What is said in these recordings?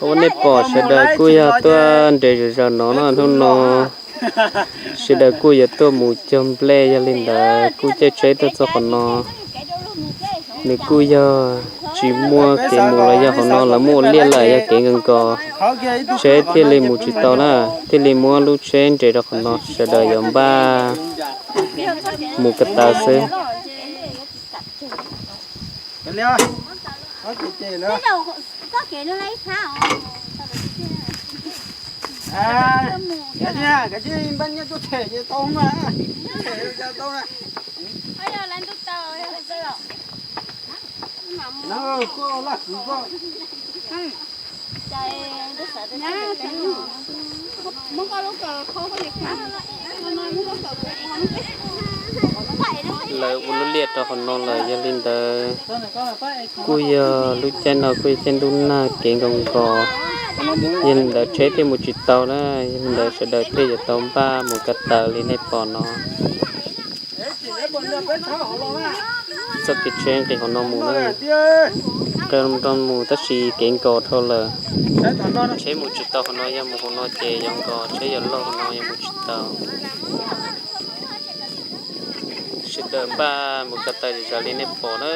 Ua nej pom sawv daws kuj yog tuaj nres zom zaws no na, hnub no sawv daws kuj yuav tuaj mus cog nplej, yog li ntawd kuj caij tsheb tuaj txog qhov no. Nws kuj yog tsis muaj kev mus los yog qhov no lawv muaj ua liaj lawm, yog kev nkaus nkaus, tsheb thiaj li mus tsis tau na, thiaj li muab lub tsheb nres rau qhov no, sawv daws yuav npaj mus ko taw xwb. Lawv ua lub liaj rau qhov no lawm, yog li ntawd kuj yog lub caij no kuj yog caij ntuj nag kev nkaus nkaus, yog li ntawd tsheb thiaj mus tsis tau na, yog li ntawd sawv daws thiaj yuav tau npaj mus ko taw li nej pom no. Txoj kev tsheb nqis hauv no mus na, nqis rau mus tab sis kev nkaus dhau lawm, tsheb mus tsis tau hauv no, yog mus hauv no ces yuav nkaus, tsheb yuav loj hauv no yuav mus tsis tau. Sawv daws npaj mus ko taw zom zaws li nej pom na.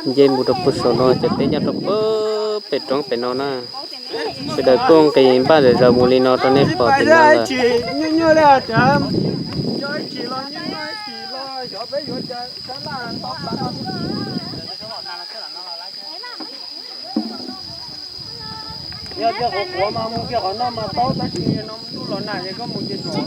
Nce mus rau puag saum no, cov teb nyob rau puag pem roob pem no na. Sawv daws kuj nqis npaj zom zaws mus li no rau nej pom tim no lawm. Yog tias qhuav qhuav mas mus kiag qhov no mas paub, tab sis no ntuj los nag ces koj mus ces tsov.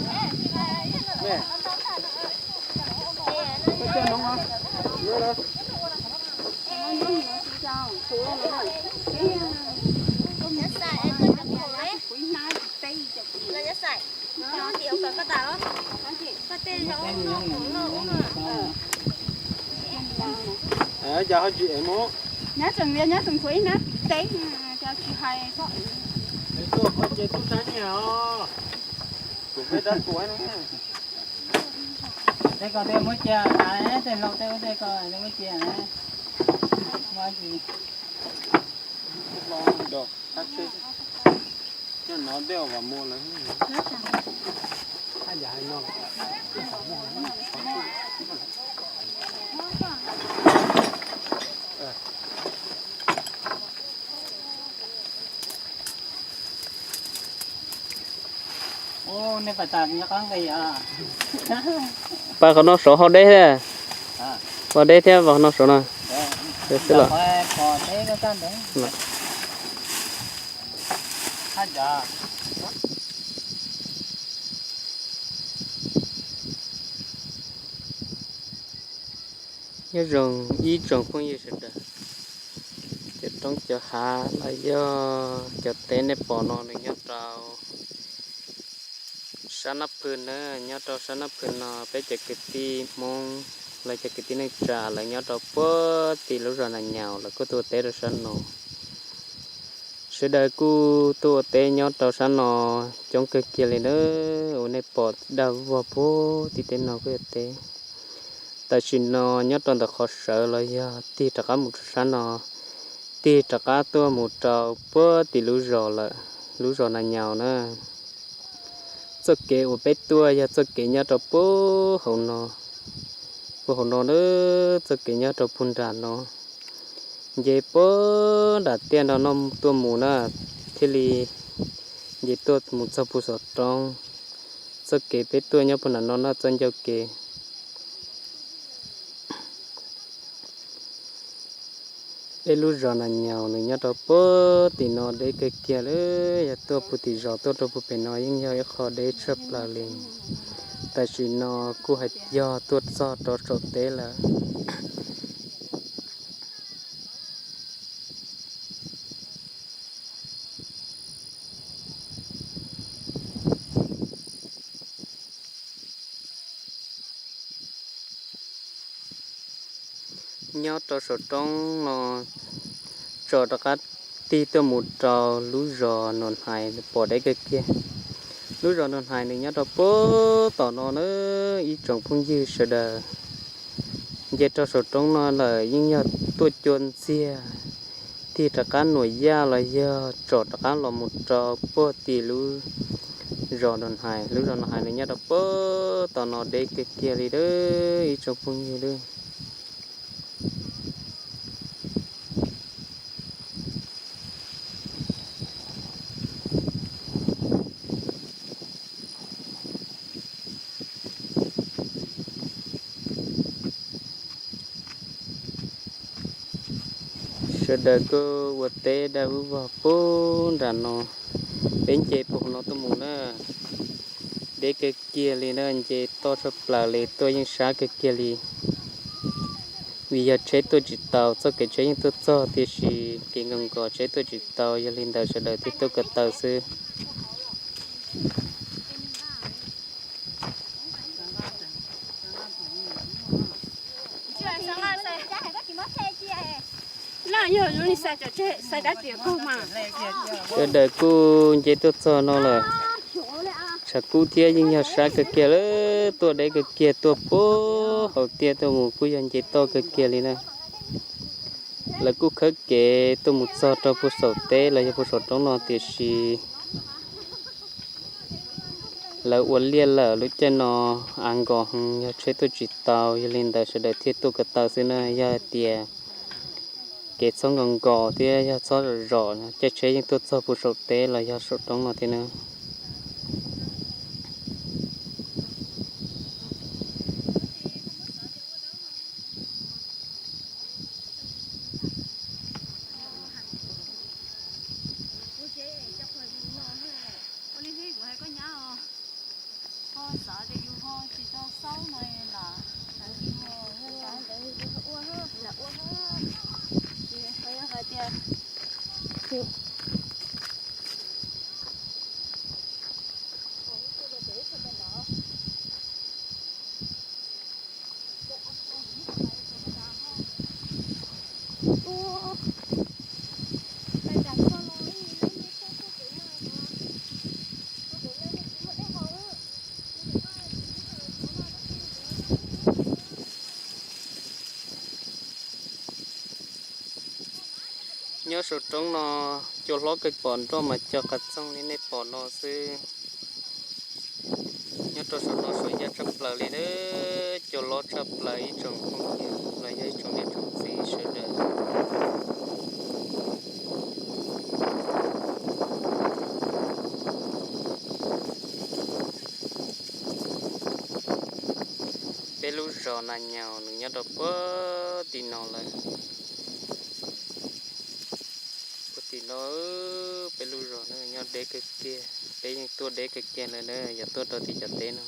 Nyab tseem, nyab tseem tshuav ib hnab tib teb, cas tsis hais txhob. Tuaj qhov ces tub sab nyiag os. Kuv peb rab tuav no. Tej ko tej muab cia, tej hlau tej ub tej ko muab cia na. Muab tsis. Coj no tej uas muag lawm. Pas qhov no saud ho deb thiab. Ho deb thiab pas qhov no saud no. Xwb los. Nyob zoo ib tsoom phooj ywg sawv daws, cov roob cov hav los yog cov teb nej pom no nws nyob rau sab Nab Phwj na, nyob rau sab Nab Phwj no peb cov kwv tij Hmoob, lawv cov kwv tij neej tsa lawv nyob rau puag tim lub zos Nas Nyaus lawv kuj tuaj ua teb rau sab no. Sawv daws kuj tuaj ua teb nyob rau sab no coob kawg kiag li na, uas nej pom dag vog puag tim teb no kuj yog teb. Tam sim no nyob rau ntawm qhov sawv los yog tig rov qab mus rau sab no, tig rov qab tuaj mus rau puag tim lub zos lawm, lub zos Nas Nyaus na. Txoj kev uas peb tuaj yog txoj kev nyob rau puag hauv no, puag hauv no na, txoj kev nyob rau puag nram no. Nce puag nram tiaj no no tuaj mus na, thiaj li nce tuaj mus txog puag saum roob. Txoj kev peb tuaj nyob puag nram no no txoj ncauj kev. Peb lub zos Nas Nyaus nws nyob rau puag tim no deb kawg kiag li, yog tuaj puag tim zos tuaj rau puag pem no yeej yog ib qho deb tshaj plaws li. Tam sim no kuj hais yog tuaj txog rau saum teb lawm. Nyob rau saum roob no tso rov qab tig tuaj mus rau lub zos Nuam Hnais pom deb kawg kiag. Lub zos Nroog Hais nws nyob rau puag tom no na, ib tsoom phooj ywg sawv daws. Nce rau saum roob no lawm yeej yog tuaj cua ntxiag, tig rov qab nuam yaj los yog tsom rov qab los mus rau puag tim lub zos Nroog Hais. Lub zos Nroog Hais nws nyob rau puag tom no, deb kiag kiag li a, ib tsoom phooj ywg a. Sawv daws kuj ua teb daj vog puag nram no, peb nce puag no tuaj mus na, deb kiag kiag li na, nce toj tshaj plaws li, tuaj yeej sab kiag kiag li. Vim yog tsheb tuaj tsis tau, txoj kev tsheb yeej tuaj txog tiam sis kev nkaus nkaus tsheb tuaj tsis tau, yog li ntawd sawv daws thiaj tuaj ko taw xwb. Sawv daws kuj nce tuaj txog no lawm, tshav kub thiab yeej yog sab kiag kiag lawm, tuaj deb kiag kiag, tuaj puag hauv tiaj tuaj mus kuj yog nce toj kiag kiag li na. Lawv kuj khawb kev tuaj mus txog rau puag saum teb los yog puag saum roob no tiam sis lawv ua liaj lawm, lub caij no av nkos heev yog tsheb tuaj tsis tau, yog li ntawd sawv daws thiaj tuaj ko taw xwb na. Yog hais tias kev txhob nkaus nkaus thiab yog txhob zom zom, caij tsheb yeej tuaj txog puag saum teb los yog saum roob no thiab na. Nyob saum roob no, cua hlob kawg pom nroj mas cog qas txoog li nej pom no xwb. Nyob rau saum no saum yaj tshaj plaws li na, cua hlob tshaj plaws ib tsoom phooj ywg los yog ib tsoom niam tsoom txiv sawv daws. Peb lub zos Nas Nyaus nws nyob rau puag tim no lawm. Puag tim no, peb lub zos nyob deb kawg kiag, peb yeej tuaj deb kawg kiag lawm na, yog tuaj rau tim cov teb no.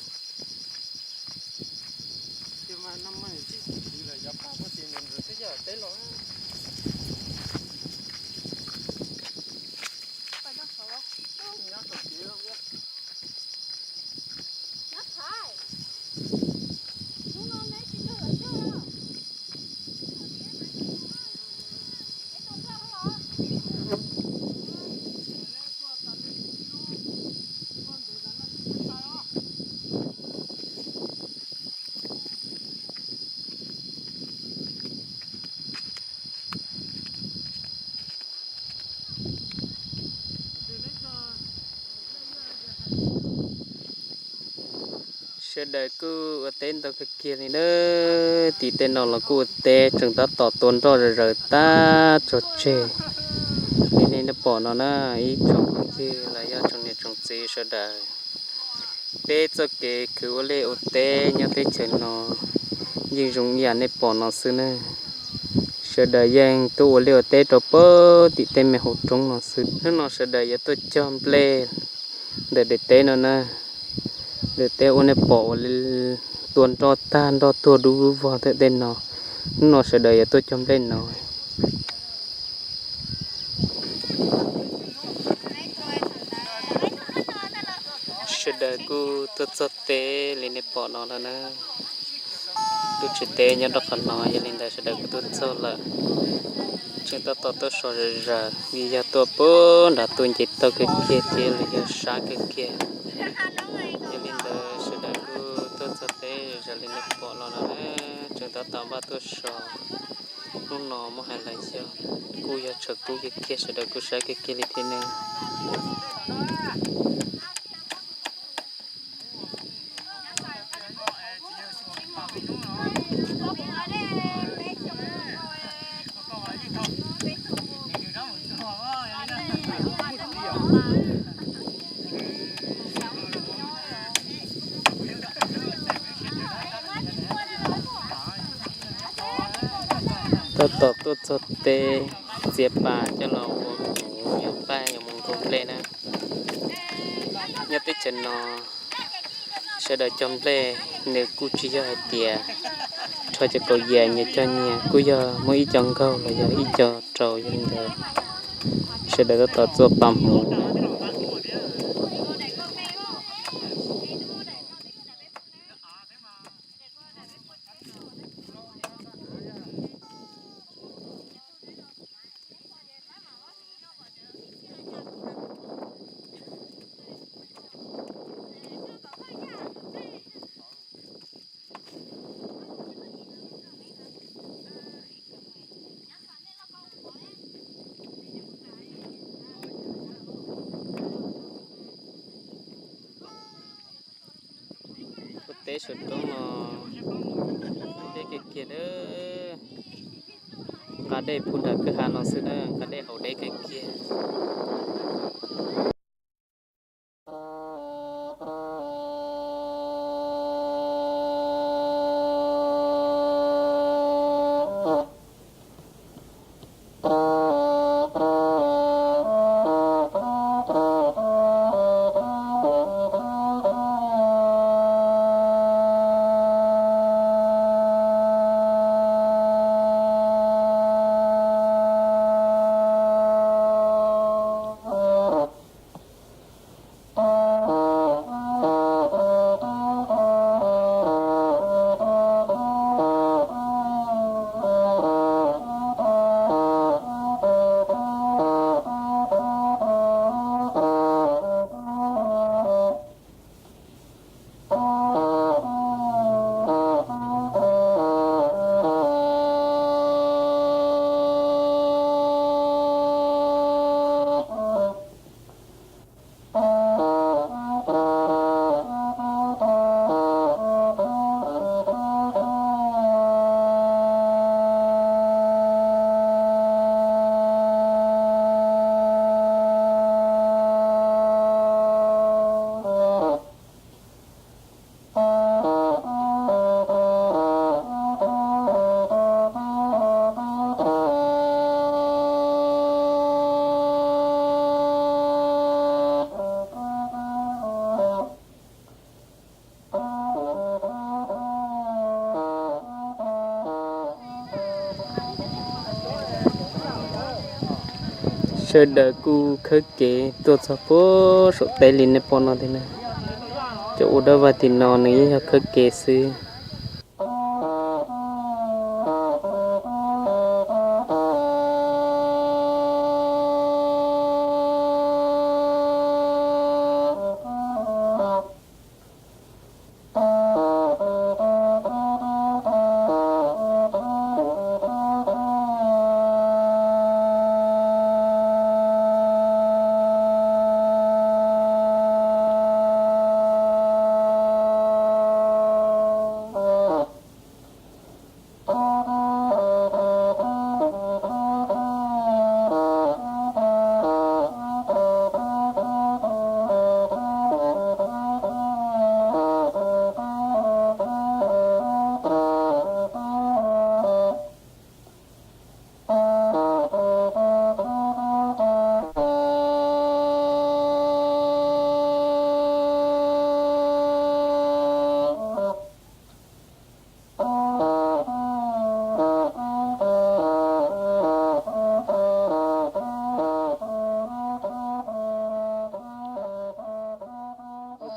Sawv daws kuj ua teb ntau kawg kiag li na, tim tej no los kuj ua teb tseem tab tom tua nroj zom zaws tag tso tseg li nej pom no na, ib tsoom phooj ywg los yog tsoom niam tsoom txiv sawv daws. Peb txoj kev khwv ua liaj ua teb nyob teb chaws no yeej zoo ib yam nej pom no xwb na. Sawv daws yeej tuaj ua liaj ua teb rau puag tim tej me hauv roob no xwb. Hnub no sawv daws yuav tuaj cog nplej ntawm daim teb no na. Daim teb uas nej pom uas tua nroj tag nroj tuag dub vog ntawm tej no. Hnub no sawv daws yuav tuaj cog nplej no. Sawv daws kuj tuaj txog teb li nej pom no lawm na. Lub tsev teb nyob rau qhov no, yog li ntawd sawv daws kuj tuaj txog lawm. Tseem tab tom tuaj so zom zaws vim yog tuaj puag nrad tuaj nce toj kawg kiag thiab los yog sab kawg kiag. Yog li ntawd sawv daws kuj tuaj txog teb zoo li nej pom los no na, tseem tab tom npaj tuaj so. Hnub no muab hais los yog kuj yog tshav kub kiag kiag, sawv daws kuj saib kiag kiag li thiab ne. Tab tom tuaj txog teb, txiav pas coj los ua hmoov yuav pab yuav mus nkaug nplej na. Nyob teb chaws no sawv daws cog nplej nws kuj tsis yog hais tias rho cov kaus yam nyias cog nyias, kuj yog muaj ib co nkaug los yog ib co rau yog li ntawd. Sawv daws tab tom txua pas hmoov. Ua teb saum roob no deb kiag kiag a. Nqa dej pub nram kwj ha no xwb na, nqa dej haus deb kiag kiag. Sawv daws kuj khawb kev tuaj txog puag saum teb li nej pom no thiab na. Cov ua dab vaj tim no nws yeej yog khawb kev xwb.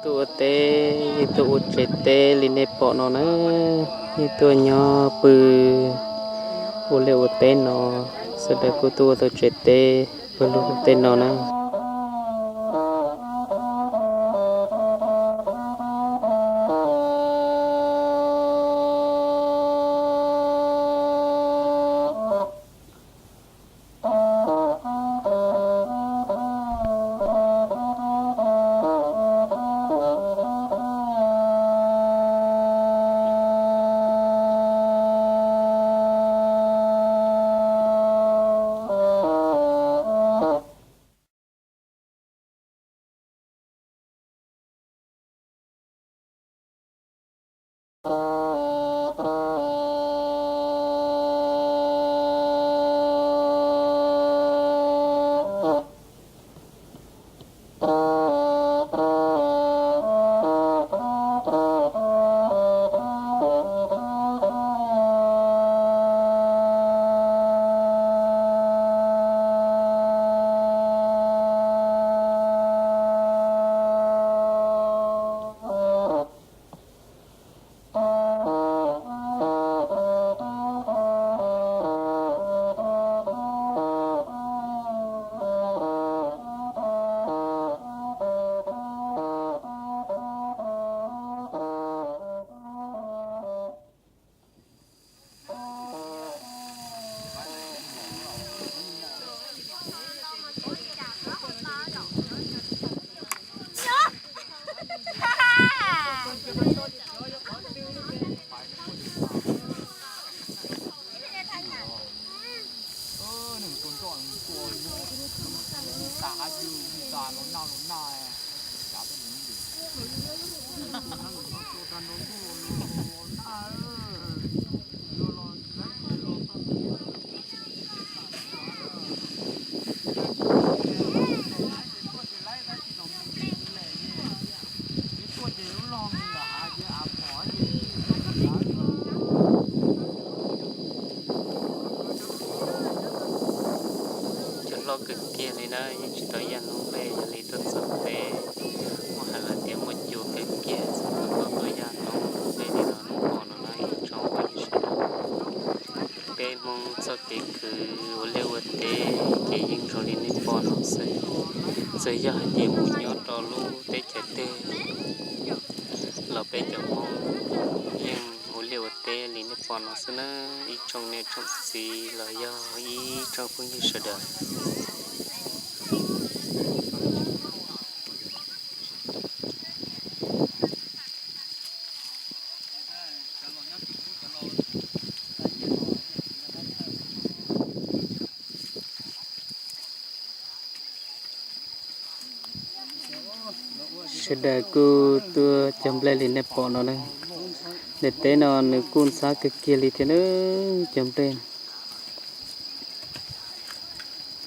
Tuaj ua teb, yeej tuaj ua tsev teb li nej pom no na. Yeej tuaj nyob pw ua liaj ua teb no, sawv daws kuj tuaj ua tau tsev teb pawg lug tej no na. Cov hlob kawg kiag li na, yeej tsis tau yaj noob nplej, yog li tuaj txog peb muab hais lawm tias muaj cua kawg kiag, txhua tus tau tuaj yaj noob nplej li no, nej pom no na ib tsoom phooj ywg sawv daws. Peb Hmoob txoj kev khwv ua liaj ua teb ces yeej zoo li nej pom no xwb. Txawm yog hais tias mus nyob rau lub teb chaws twg los peb cov Hmoob yeej ua liaj ua teb li nej pom no xwb na, ib tsoom niam tsoom txiv los yog ib tsoom phooj ywg sawv daws. Sawv daws kuj tuaj cog nplej li nej pom no na. Daim teb no nws kuj ntxhab kawg kiag li thiab na, cog nplej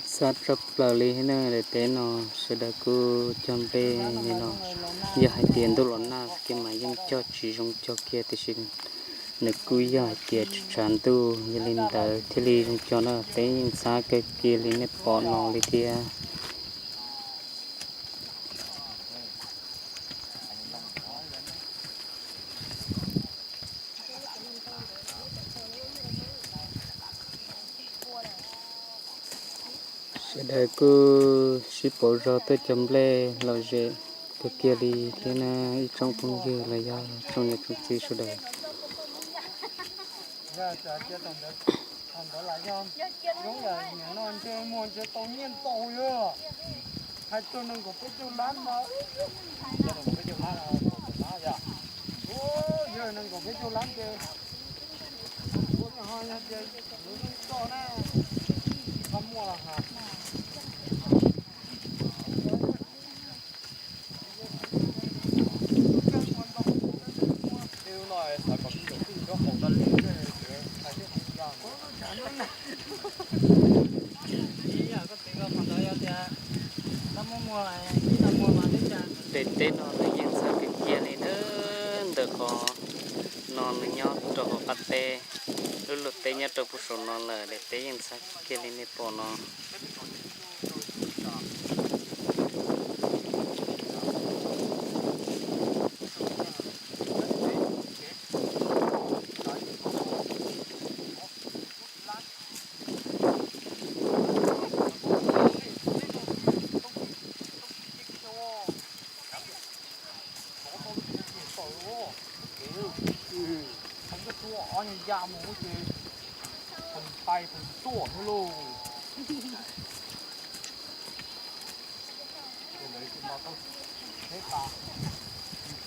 ntxhab tshaj plaws li na. Daim teb no sawv daws kuj cog nplej li no, yog hais tias ntuj los nag kiag mas yeej cog tsis zoo cog kiag, tiam sis nws kuj yog hais tias tshav ntuj yog li ntawd thiaj li zoo cog na. Teb yeej ntxhab kawg kiag li nej pom no li thiab. Sawv daws kuj sib pauv zog tuaj cog nplej lom zem kawg kiag li thiab na, ib tsoom phooj ywg los yog tsoom niam tsoom txiv sawv daws. Thaum ntawd los yog yog nim no ntshe muag ntshe tau nyiaj ntau yog hais txog nees nkaum peb caug lab no. Yog nees nkaum peb caug lab no, yog nees nkaum peb caug lab ces ua ho yog ces lub toj na, tsis tau muaj los ha. Daim teb no nws yeej ntxhab kiag kiag li na, ntawm qhov no nws nyob rau hauv qab teb, lub luag teb nyob rau puag saum no lawm, daim teb yeej ntxhab kiag kiag li nej pom no. Ob nyuag ya mus ces pheej tais pheej tuaj thiab lauj.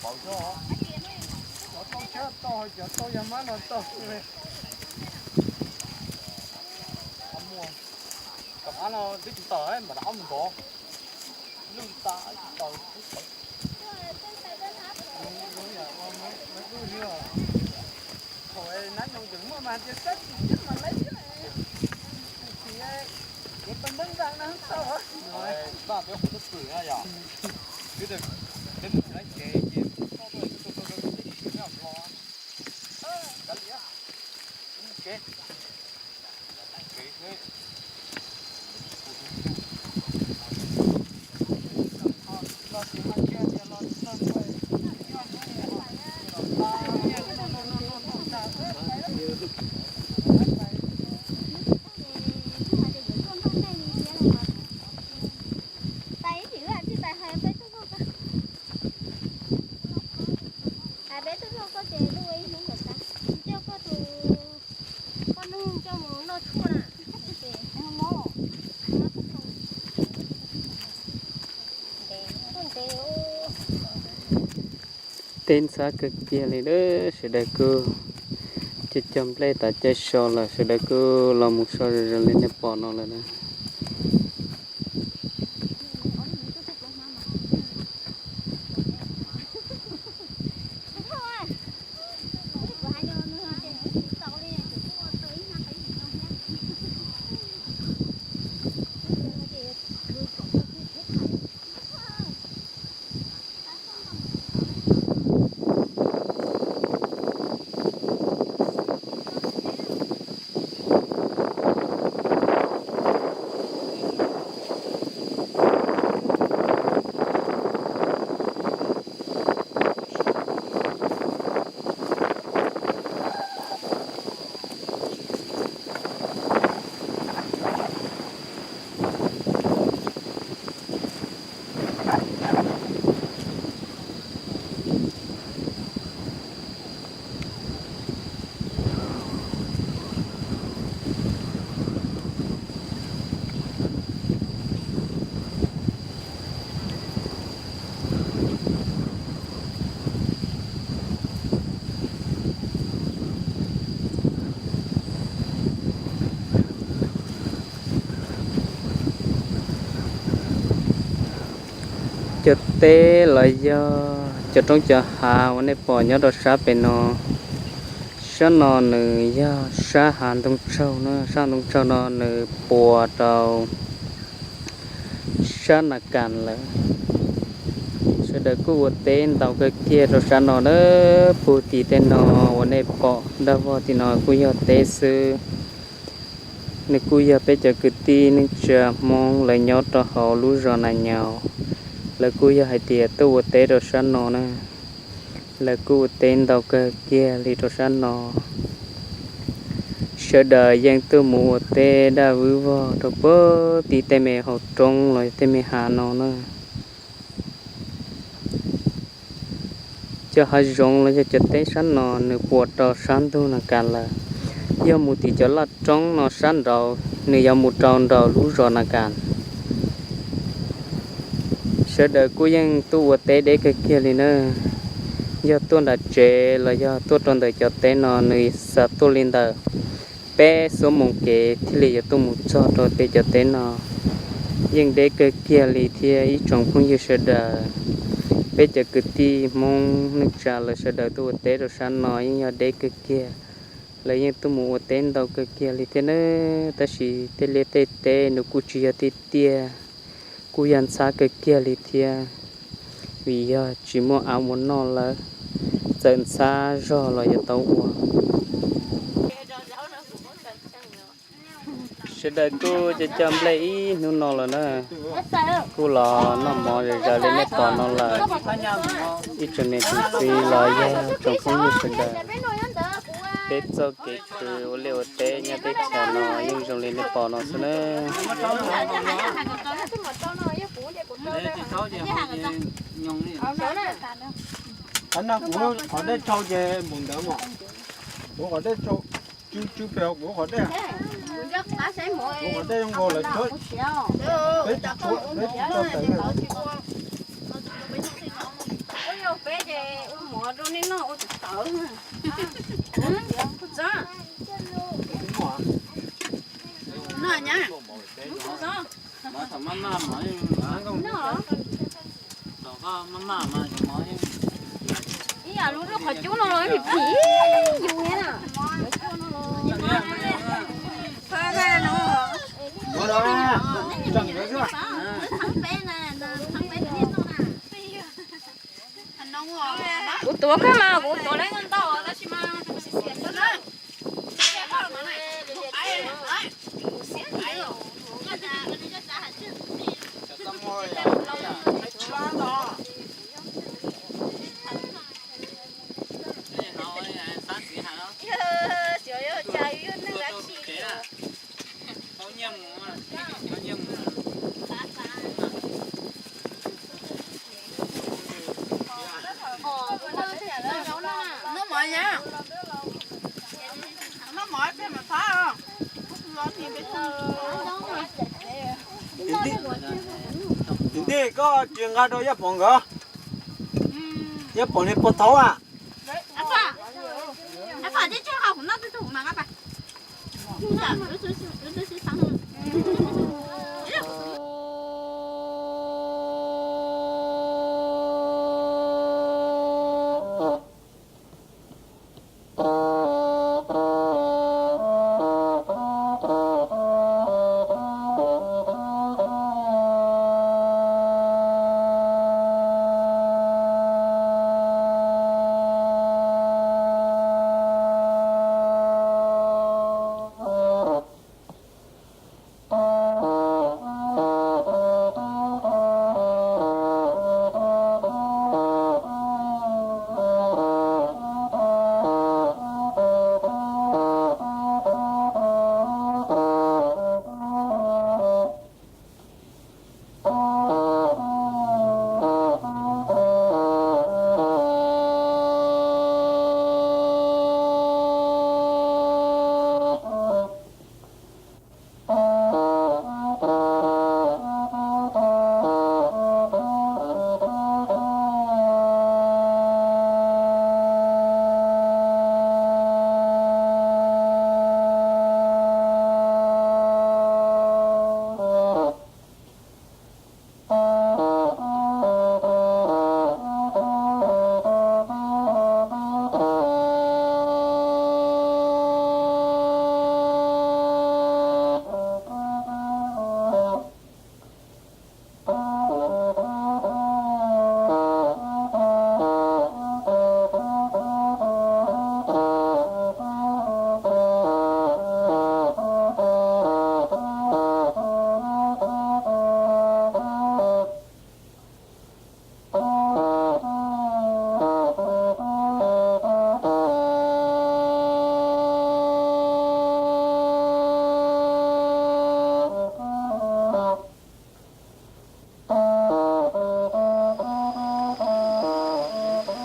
Pawv xwb, cov tau tshab tau, cov tau yog mab no tau. Cov mab no twb tsis tawm, mam rov qab mus ntov. Lwj tas tsis tawm. Lub yam ua mab dub xwb os. Vaj peb qhov tub pwm na yom. Peb mus lawv ces ces txhob tuaj txhob tuaj txhob tuaj teb siav peb los. Kav liam. Mus kev. Peb tuaj nrog koj ces tuaj ua ib hnub kom tas, coj koj tus poj nug coj mus noj tshuaj na. Teb ntxhab kawg kiag li, sawv daws kuj cog cog nplej tas caij so lawm, sawv daws kuj los mus so zoo zoo li nej pom no lawm na. Cov teb los yog cov roob cov hav uas nej pom nyob rau sab pem no, sab no nws yog sab hav ntoo tsaug na, sab ntoo tsaug no nws puas rau sab Nas Kas lawm. Sawv daws kuj ua teb ntau kawg kiag rau sab no na, puag tim tej no uas nej pom daj vog tim no kuj yog teb xwb. Nws kuj yog peb cov kwv tij neej tsa Hmoob lawv nyob rau hauv lub zos Nas Nyaus, lawv kuj yog hais tias tuaj ua teb rau sab no na. Lawv kuj ua teb ntau kawg kiag li rau sab no. Sawv daws yeej tuaj mus ua teb daj vwb vog rau puag tim tej me hauv roob los yog tej me hav no na. Cov hav zoov los yog cov teb sab no nws puas rau sab ntug Nas Kas lawm. Yog mus tim cov laj roob no sab nraud, nws yuav mus rau nraum lub zos Nas Kas. Sawv daws kuj yeej tuaj ua teb deb kawg kiag li na. Yog tuaj nram tsev los yog tuaj rau ntawm cov teb no nws xav tuaj li ntawm peb xuab moos kev thiaj li yuav tuaj mus txog rau tej cov teb no. Yeej deb kawg kiag li thiab ib tsoom phooj ywg sawv daws. Peb cov kwv tij Hmoob neej tsa lawv sawv daws tuaj ua teb rau sab no yeej yog deb kawg kiag. Lawv yeej tuaj mus ua teb ntau kawg kiag li thiab na, tab sis tej liaj tej teb nws kuj tsis yog tiaj tiaj, kuj yog ntxhab kawg kiag li thiab, vim yog tsis muaj av ua noj lawm, txawm ntxhab zog los yuav tau ua. Sawv daws kuj cog cog nplej ib hnub no lawm na, kuj los noj mov zom zaws li nej pom no lawm. Ib tsoom niam tsoom txiv los yog tsoom phooj ywg sawv daws, peb txoj kev khwv ua liaj ua teb nyob teb chaws no yeej zoo li nej pom no xwb na. Qhov no kuv qhov dej tshau ces mus ntawd mas, kuv qhov dej tshau, tsw tsw pem kuv qhov dej, kuv qhov dej zoo nkaus lawv tshuab, peb tsis tshuab, peb tsis tso tawv na. Ib yam lub qhov cub no los phim phim yus na. Kuv koj mas kuv tuav lawv ntau tab sis mas kuv xiam xiam xwb na. Tus ntej koj tsis nqa rau Yaj Pom nkawd, Yaj Pom niag pog thaub a.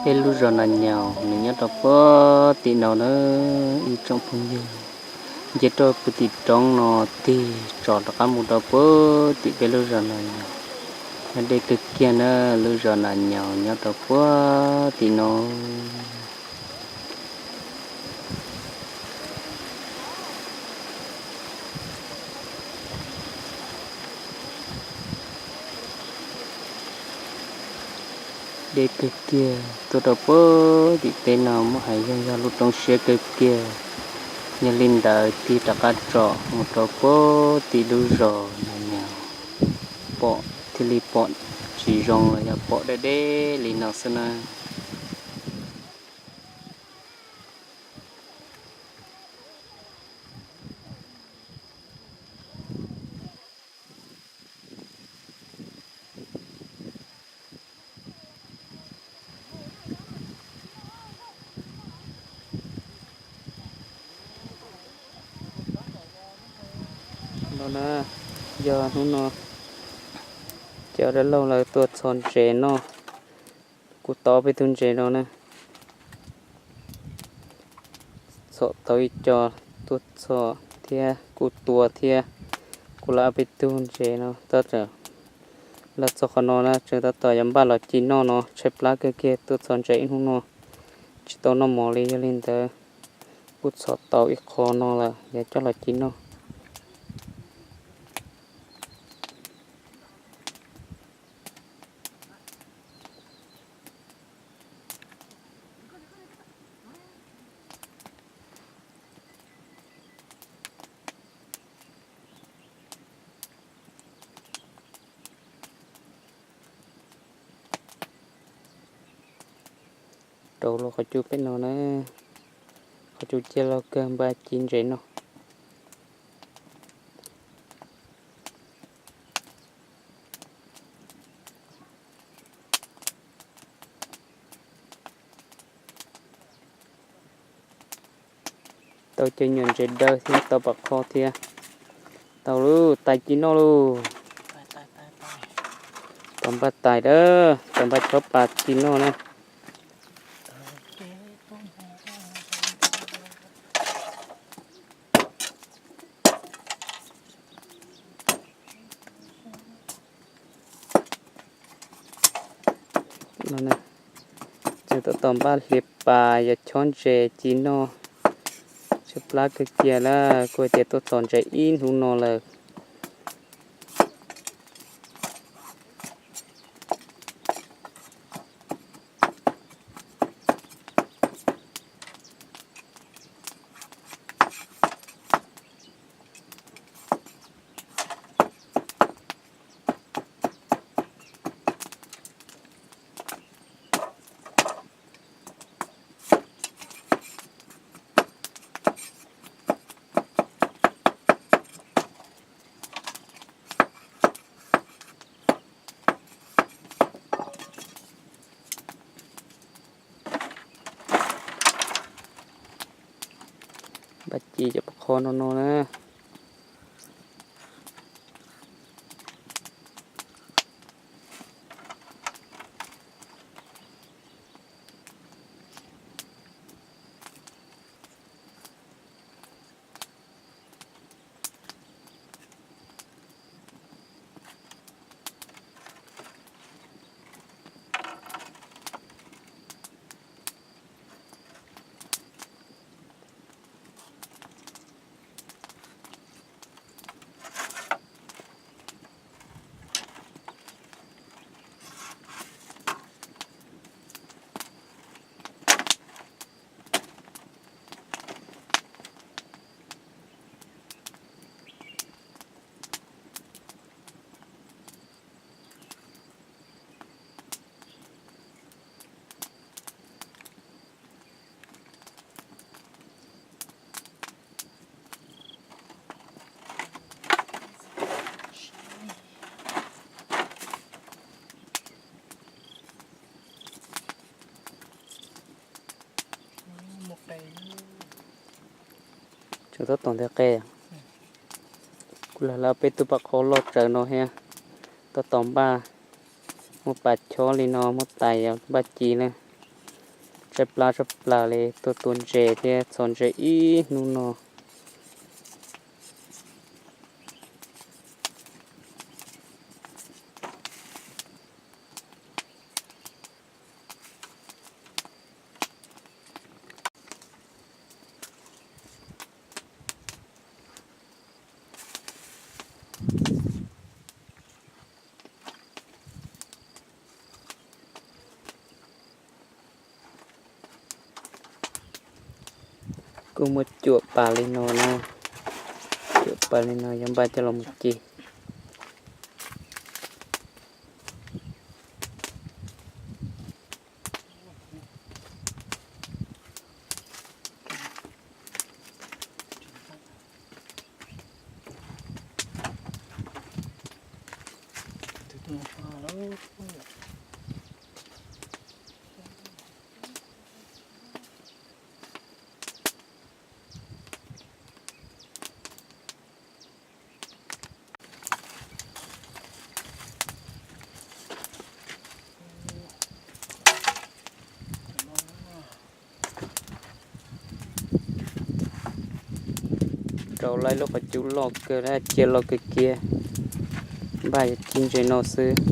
Peb lub zos Nas Nyaus nws nyob rau puag tim no na ib tsoom phooj ywg. Nce rau puag tim roob no tig tsom rov qab mus rau puag tim peb lub zos Nas Nyaus. Nyob deb kawg kiag na, lub zos Nas Nyaus nyob rau puag tim no. Deb kawg kiag tuaj rau puag tim teb no muab hais yog yog lub roob siab kawg kiag. Yog li ntawd tig rov qab tsom mus rau puag tim lub zos Nas Nyaus, pom thiaj li pom tsis zoo los yog pom deb deb li no xwb na. No na, yog hnub no cov dab laug lawv tuaj txhos ntses noj. Kuv tau peb tug ntses no na. Txhom tau ib co, tuaj txhom thiab kuv tua thiab, kuv lawv ob peb tug ntses no tab tom los txog qhov no na, tseem tab tom yuav npaj los ci noj no, tshaib plab kawg kiag tuaj txhos ntses ib hnub no tsis tau noj mov li. Yog li ntawd kuj txhom tau ib qho no lawm, yuav coj los ci noj. Rau lub qhov cub peb no na, qhov cub ciaj loj kawg npaj ci ntses noj. Tau cov nyuam ntses daw thiab tau pam qho thiab. Tau lauj, tais ci noj lauj. Tau npaj tais dawb, tau npaj chob pas ci noj na. Tseem tab tom npaj hliav pas yog chob ntses ci noj. Tshaib plab kawg kiag lawm, kuj tias tuaj txog ntses ib hnub no lawm. Npaj ci cov pam qho no no na. Tseem tab tom nteg qe. Kuv lam lawv peb tug pam qho loj tsawv no thiab. Tab tom npaj, muab pas chob li no muab tais npaj ci na. Tshaib plab tshaj plaws li, tuaj tua ntses thiab txhos ntses ib hnub no. Kuj muab cuam pas li no na, cuam pas li no yuav npaj coj los mus ci. Rau lawv lub qhov cub loj kawg, ciaj loj kawg kiag, npaj ci ntses no xwb.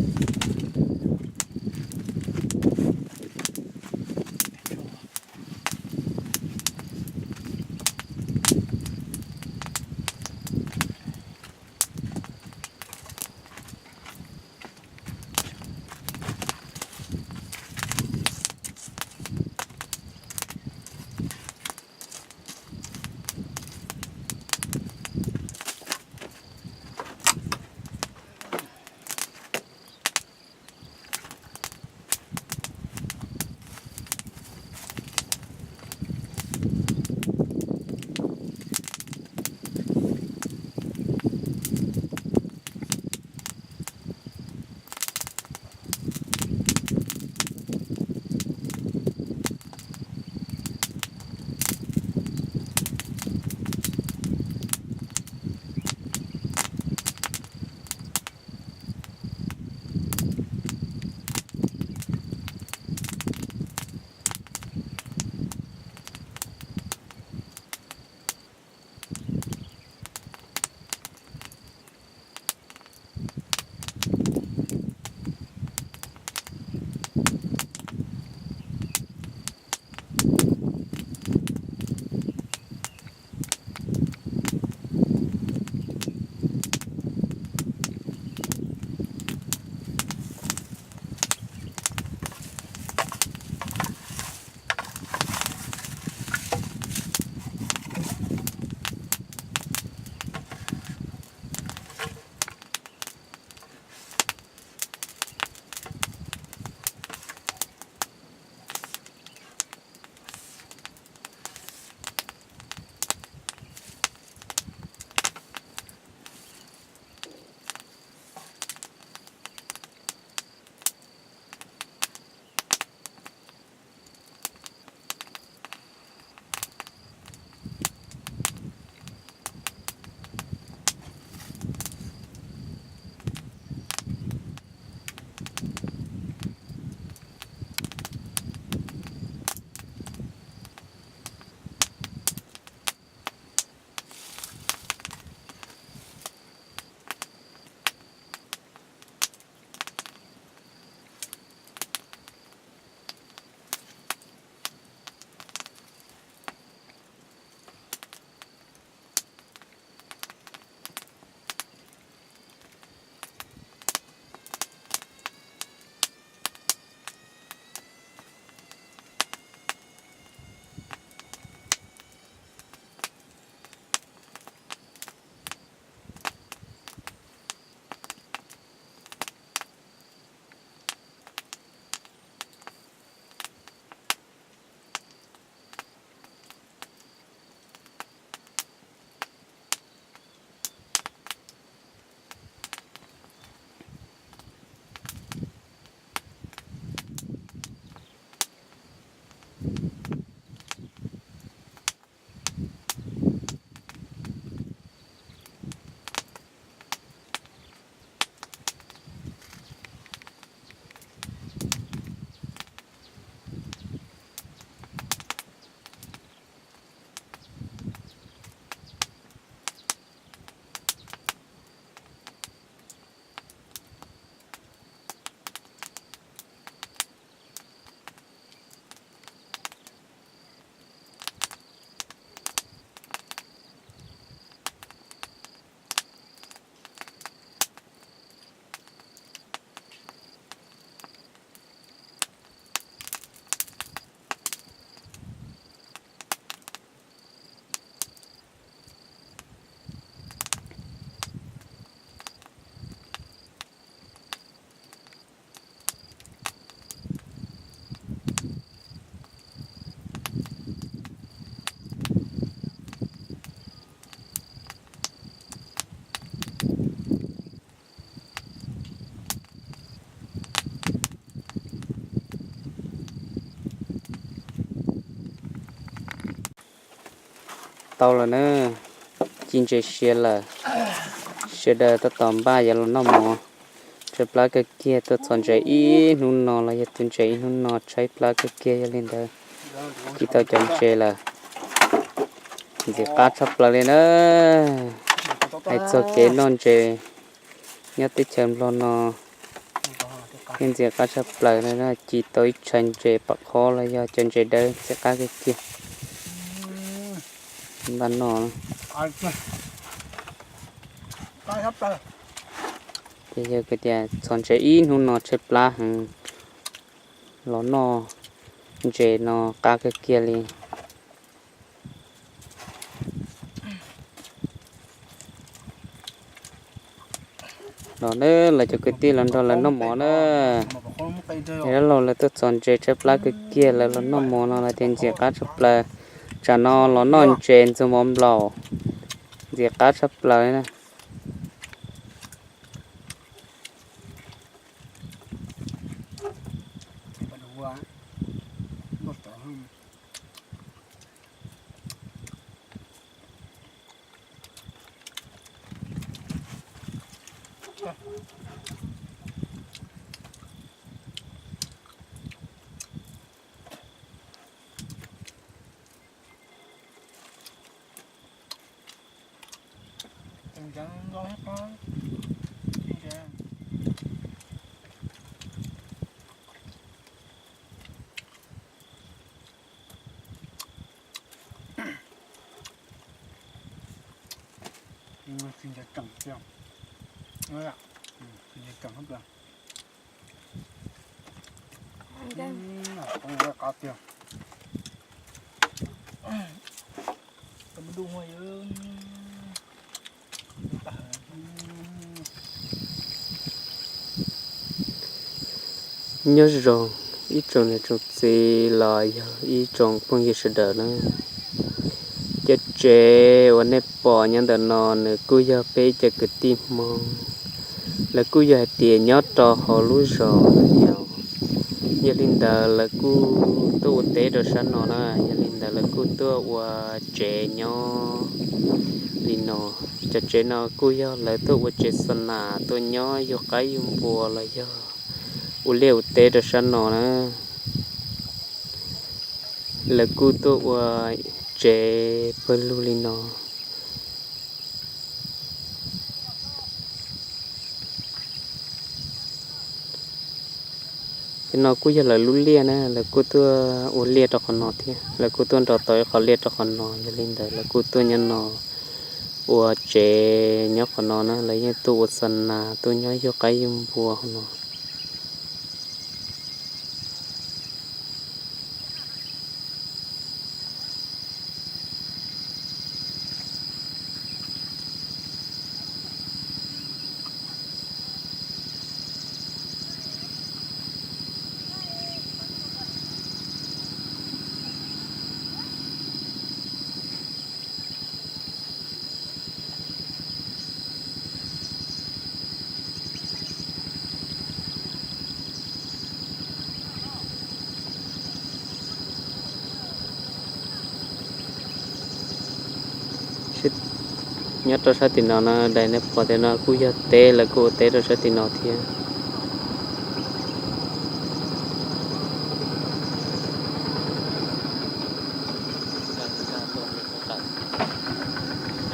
tau lawm na, ci ntses siav lawm. Sawv daws tab tom npaj yuav los noj mov. Tshaib plab kawg kiag, tuaj txhos ntses ib hnub no los yog tu ntses ib hnub no, tshaib plab kawg kiag, yog li ntawd ci tau cov ntses lawm. Ntxim qab tshaj plaws li na. Hais txog kev noj ntses nyob teb chaws Nplog no yeej ntxim qab tshaj plaws na, ci tau ib tshais ntses pom qhob los yog cov ntses dawb, ntxim qab kawg kiag. Npaj noj. Ces yog tias txhos ntses ib hnub no tshaib plab heev, los noj ntses no qab kawg kiag li. Los na, lawv cov kwv tij los nrog lawv noj mov na. Ces dab laug lawv tuaj txhos ntses tshaib plab kawg kiag, lawv los noj mov no lawv tias ntxim qab tshaj plaws. Tsam no los noj ntses ntxuag mov nplaum, ntxim qab tshaj plaws li na. Nyob zoo ib tsoom niam tsoom txiv los yog ib tsoom phooj ywg sawv daws na. Cov tsev uas nej pom nyob ntawm no nws kuj yog peb cov kwv tij Hmoob, lawv kuj yog hais tias nyob rau hauv lub zos no yog. Yog li ntawd lawv kuj tuaj ua teb rau sab no na, yog li ntawd lawv kuj tuaj ua tsev nyob li no. Cov tsev no kuj yog lawv tuaj ua tsev xa nas tuaj nyob yug qaib yug npua los yog ua liaj ua teb rau sab no na. Lawv kuj tuaj ua tsev pawg lug li no. Cov no kuj yog lawv lub liaj na, lawv kuj tuaj ua liaj rau qhov no thiab, lawv kuj tuaj nrau tau ib qho liaj rau qhov no, yog li ntawd lawv kuj tuaj nyob no ua tsev nyob qhov no na, lawv yeej tuaj ua xa nas tuaj nyob yug qaib yug npua qhov no. Nyob rau sab tim no no, daim nej pom tias no kuj yog teb, lawv kuj ua teb rau sab tim no thiab.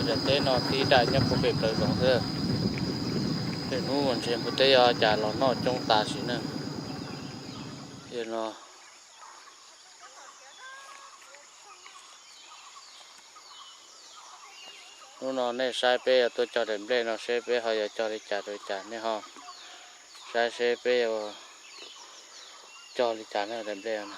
Daim teb no tib daim nyob puag pem plawv zoov xwb. Lwm hnub ntshe npua teb yuav cas los noj coob tas sim neej. Yog no, hnub no nej saib peb yuav tuaj cog daim nplej no seb peb ho yuav cog li cas rau li cas, nej ho saib seb peb yuav cog li cas na daim nplej no.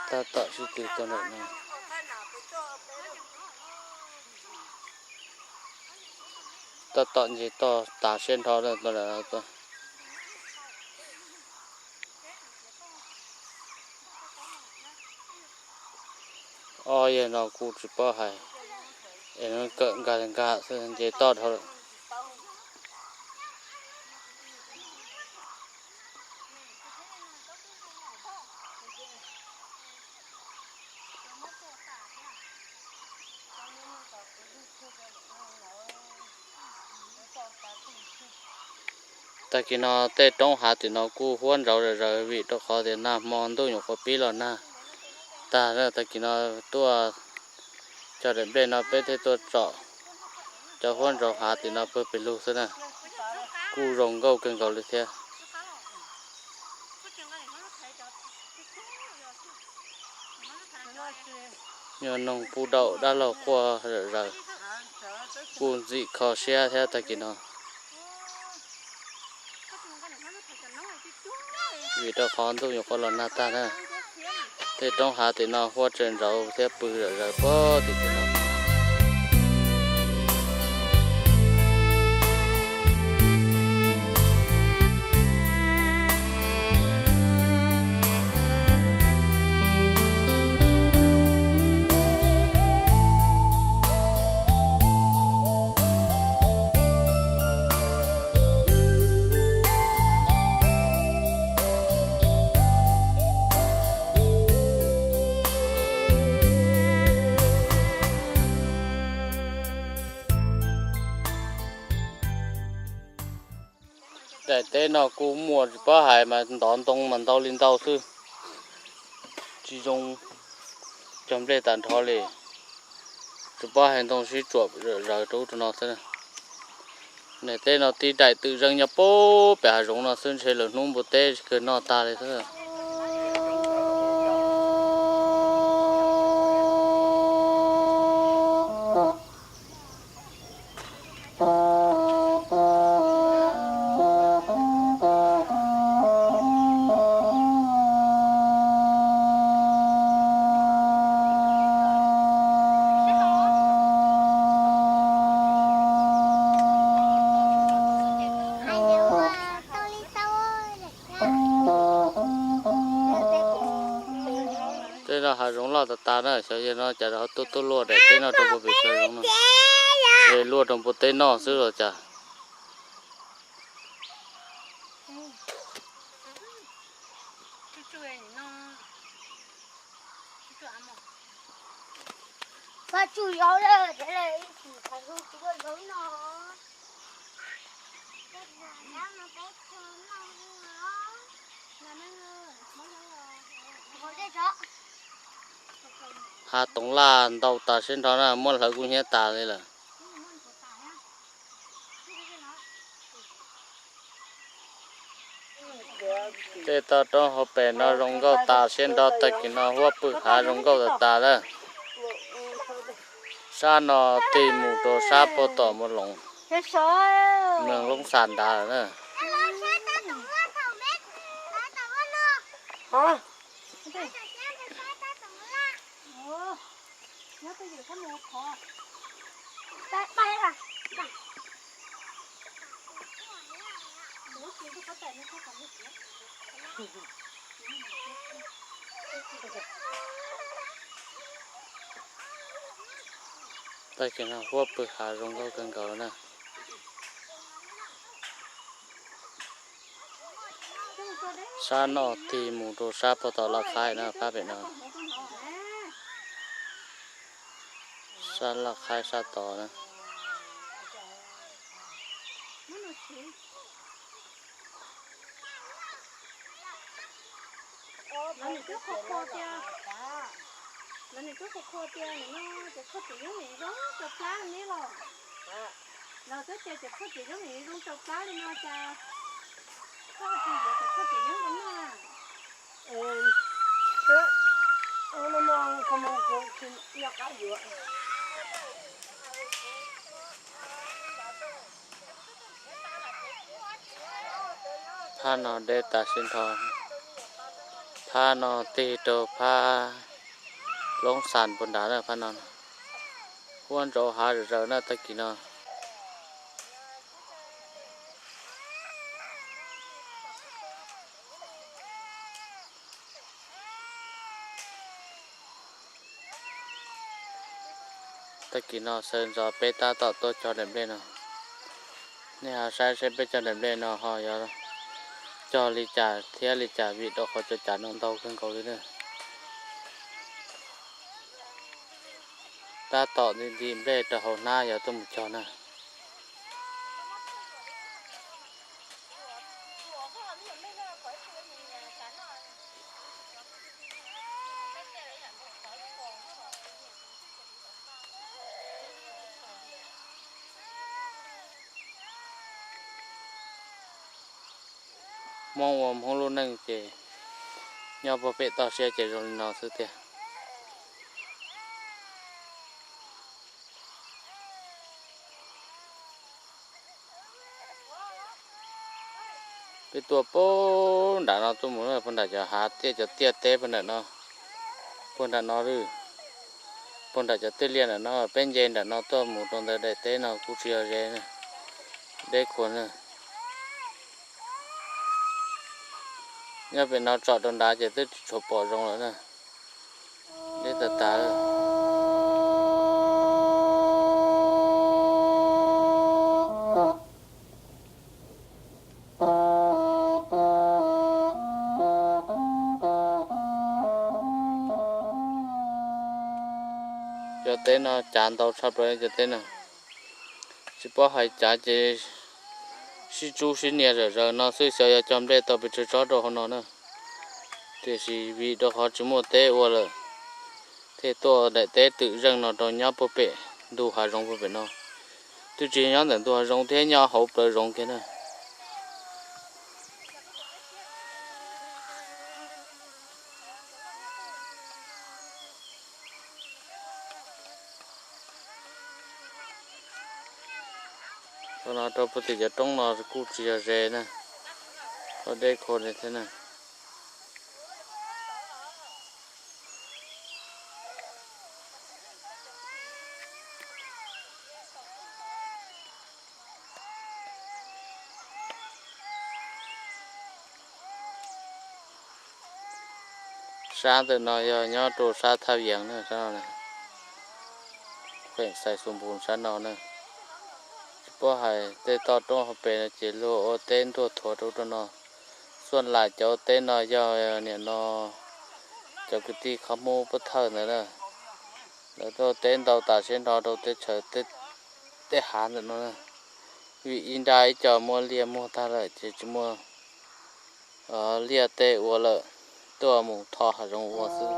Tab tom sib tw tuaj ntawm no. Tab tom nce toj tas siab nrho tuaj ntawm no. Ob yawg no kuj tsis paub hais, es no kawm nkag nkag xwb nce toj dhau lawm. Tag kis no tej roob hav tim no kuj huab ntsauv zom zaws vim rau qhov tias nag hmo ntuj nyuam qhuav pib los nag tag. Tag kis no tuaj cog daim nplej no peb thiaj tuaj tsom cov huab ntsauv hav tim no pawg pes lug xwb na. Kuj zoo nkauj kawg nkaus li thiab. Nyuag noog puj daum dab laug quaj zom zaws, kuj ntxim kho siab thiab tag kis no. Vim rau qhov ntuj nyuam qhuav los nag tag na, tej roob hav tim no huab tseem ntsauv thiab pw zom zaws puag tim tim no. Daim teb no kuj muaj tsis paub hais mas ntov ntoo mas ntau li ntau xwb, tsis zoo cog nplej tag nrho li. Tsis paub hais ntoo sib tsuam zom zaws rau ub rau no xwb. Daim teb no tib daim twm zeeg nyob puag pem hav zoov no xwb ntshe lawv hnub npua teb tsis kawg noj tag li xwb. Tej no hav zoov loj tas tas na, xyov yog no cas ho tuaj tuaj luaj daim teb no rau puag pem plawv zoov no. Ces luaj rau npua teb noj xwb los cas. Hav toov laj ntau tas siab nrho na, muab hlawv kub hnyiab tas li lawm. Tej toj roob hauv pes no zoo nkauj tas siab nrho, tag kis no huab pw hav zoo nkauj tas tas lawm. Sab no tig mus rau sab puag tom Mus Loov, Mus Loov Xas nrad lawm na. Tag kis no huab pw hav zoo nkauj kawg nkaus na. Sab no tig mus rau sab puag tom Laj Khaib na, phab pem no. Sab Laj Khaib sab tod na. Lawv nim twb qhuas qhuas tias, lawv nim twb qhuas qhuas tias nim no cov tshuaj txiv yoob nim zoo rau plab ne los? Lawv twb tias cov tshuaj txiv yoob nim zoo rau plab li no cas koj ho tsis yuav cov tshuaj txiv yoob rau noj? Phab no deb tas siab nrho. Phab no tig rau phab Loob Xas puag nrad na, phab no. Huab ntsauv hav zom zaws na tag kis no. Tag kis no sawv ntxov peb tab tom tuaj cog daim nplej no. Nej ho saib seb peb cog daim nplej no ho yuav cog li cas thiab li cas vim rau qhov cov cav no ntau kawg nkaus li na. Tab tom nti nti nplej rau hauv hnab yuav tuaj mus cog na. Hmoob ua Hmoob lub neej ces nyob puag pem toj siab ces zoo li no xwb tiag. Peb tuaj puag nram no tuaj mus puag nram cov hav tiaj cov tiaj teb puag nram no, puag nram no, puag nram cov tiaj liaj nram no, peb nce nram no tuaj mus rau ntawm daim teb no kuj tsis yog ze, deb khuav na. Nyob pem no tsom rau nrad ces twb tsis tshua pom zoo lawm na. Deb tas tas. Cov teb no cav ntau tshaj plaws cov teb no. Tsis paub hais cav ces sib tsub sib nias zawm zaws no xwb, xyov yuav cog nplej tau pes tsawg tsob rau hauv no na. Tiam sis vim rau qhov tsis muaj teb ua lawm, thiaj tuaj daim teb twm zeej no rau nyob puag pem ntug hav zoov puag pem no. Twb tsis nyob ntawm ntug hav zoov thiab, nyob hauv plawv zoov kiag na. Tau no rau puag tim cov roob no kuj tsis yog ze na, deb khuav li thiab na. Sab ntawm no yog nyob rau sab Thaj Yees na, sab no, feem Xais Xus Npus sab no na. Tsis paub hais tej toj roob hauv pes no ces luag ua teb ntuag thuav rau rau no. Xuaj Lam cov ua teb no yog nim no cov kwv tij Hmoob Pub Thawj ntawd na. Lawv tuaj teb ntau tas siab nrho rau teb chaws tej hav ntawm no na. Vim ib nrab ib co muab liaj muag tag lawm ces tsis muaj liaj tej ua lawm, tuaj mus tho hav zoov ua xwb.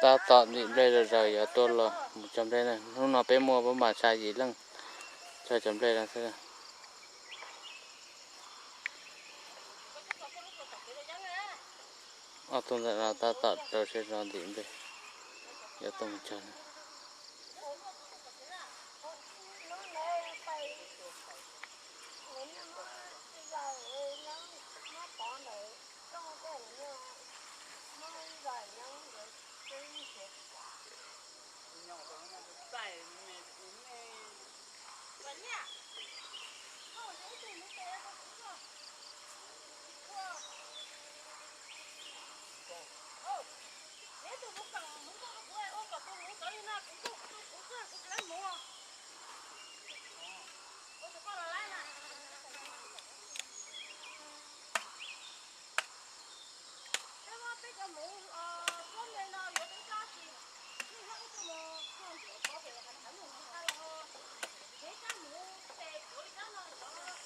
Tab tom ntim nplej zom zaws yuav tuaj los mus cog nplej na. Hnub no peb muaj pab mas xya yim leej cog cov nplej no xwb. Ob tug ntawm no tab tom rau siab zog ntim nplej yuav tuaj mus cog na.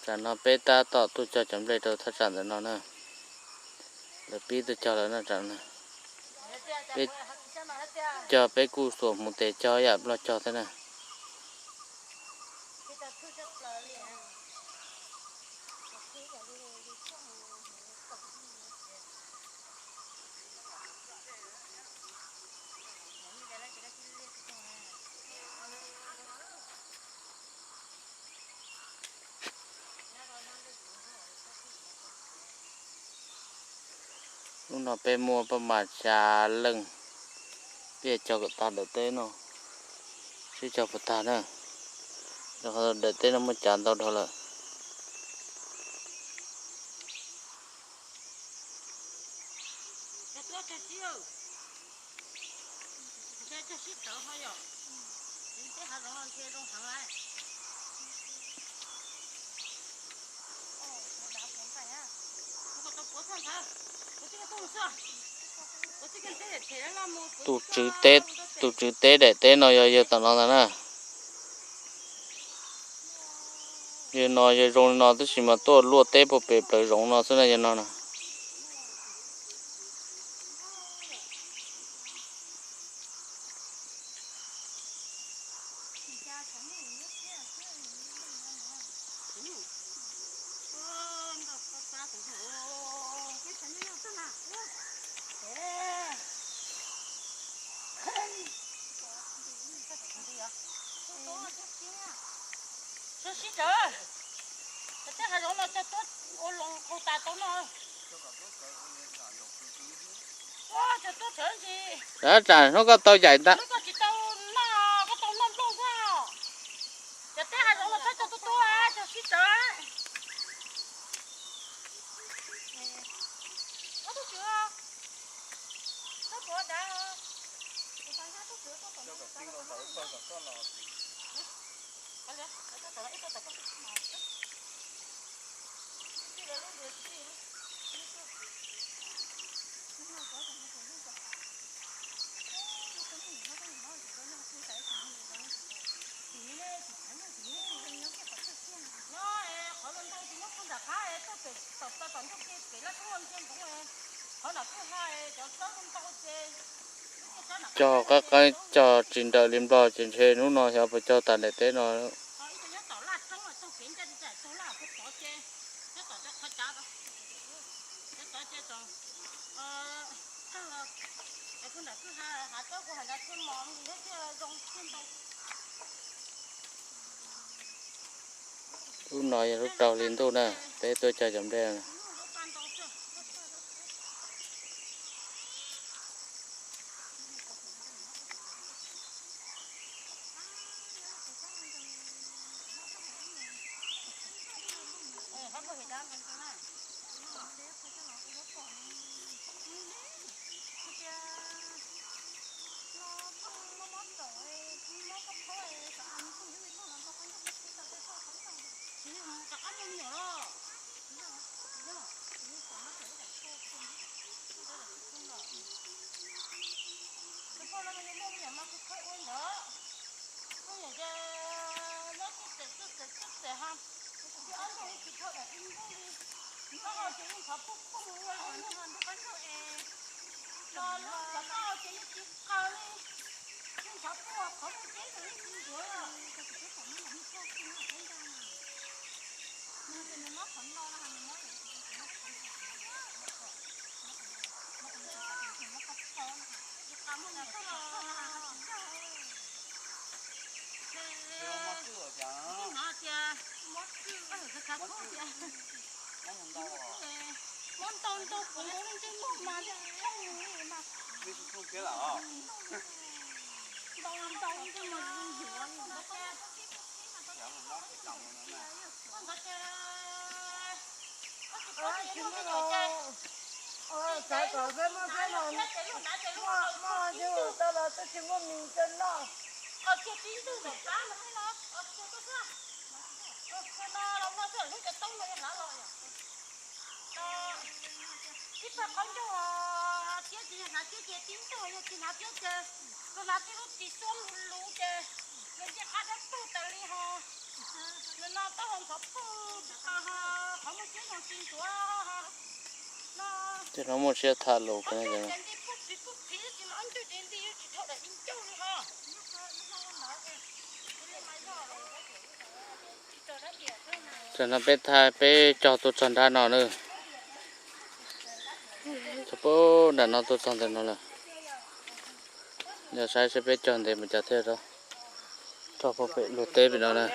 Tsam no peb tab tom tuaj cog cov nplej rau thaj tsam ntawm no na. Lawv pib tuaj cog lawm na, tsam no peb cog peb kuj xuas hmuv tes cog yam ploj cog thiab na. Hnub no peb muaj pab mas xya leej, peb cog kom tag daim teb no, sib cog puas tag na. Rau qhov daim teb no muaj cav ntau dhau lawm. Tus tswv teb, tus tswv teb daim teb no yog yawg tom no ntag na. Yawg no yawg zoo li no tab sis mas tuaj luaj teb puag pem plawv zoov no xwb na yawg no na. Sib sib tawv, cov teb hav zoov no cog tuab ua loo qau tas tau no. Cog tuab tawv ntsis. Tsam hnub koj tau yaim ntag. Hnub koj tsis tau noj, koj tau noj nplooj xwb. Cov teb hav zoov no txhob cog tuab tuab, cog sib tawv. Cog qab qeeb cog tsis nrawm li nplog ces ntshe hnub no xyov puas cog tas daim teb no. Lub no yog lub rau hli ntuj na, peb tuaj cog cov nplej no. Xav kom xab muaj xab los, muaj muaj yus tau los twb tsis muaj mis coj noj. Ib pawg qaub ncaug thiab ces yog hnav thiab ces tib ntug, yog tsis hnav thiab ces koj hnav tib lub txiv xuab luv luv ces yog ncej qab dawb paug tas li ho. Nws no taub hau ntxhov pug tsis tas ho, qhov muaj tseeb zoo tsis ntxuav ho. Ces no muaj siab tham lus. Tam no peb thaij peb cog tuaj txog nrab no na. Txog puag nram no tuaj txog ntawm no lawm. Yog saib seb peb cog ntev mus cas thiaj rau puag pem luag teb pem no na.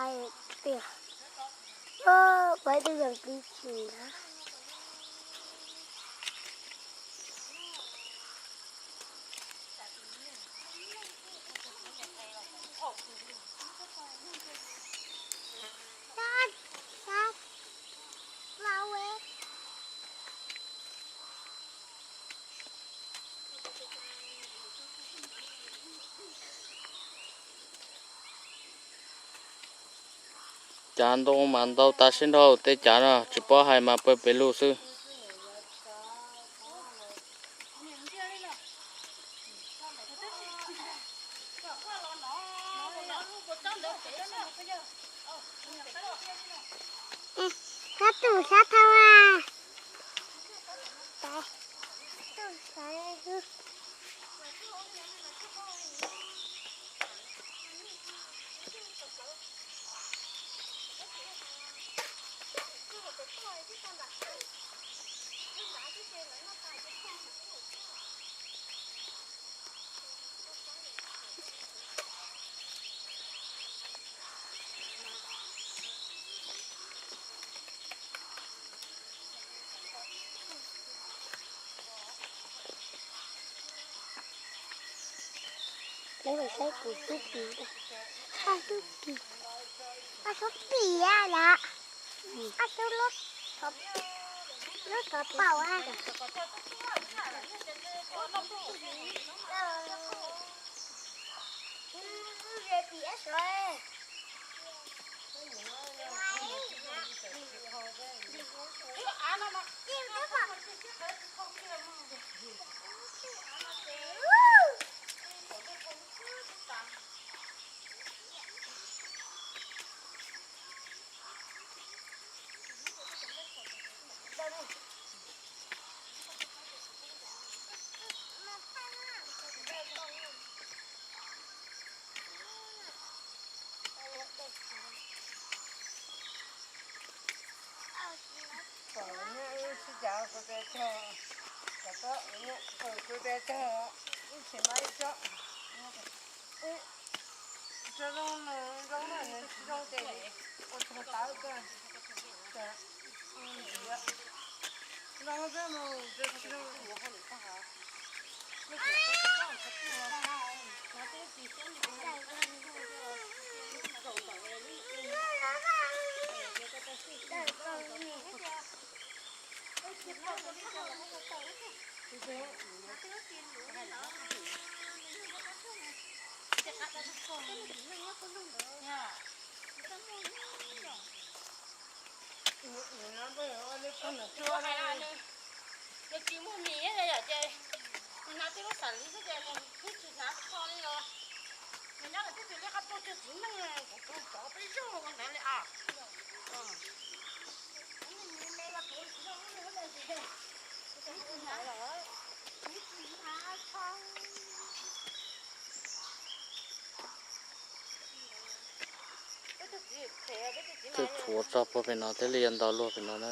Ai tiag, ua ib tug zoo tib si na. Cav ntoo mas ntau tas sib nrho, tej cav no tsis paub hais mas pawg pes lug xwb. Sab tus sab thau a. Lawv saib kuv tub kis, tub kis, tub kis lawm, tub lub, lub thov paum a. Tso zoo, zoo no tsis zoo ces ua txog tawv kawg. Zoo xwb mas tsis zoo. Nws tsis muaj mis yom ces nws hnav tib lub xam li xwb ces nws twb tsis hnav kho li los. Nws nyob nws twb tsis li qab tuaj cuag txiv neej, kuv tus tsov peb zaug ua ntawd li as. Twb tshuav tso puag pem no thiaj li yuav ntaus luag pem no na.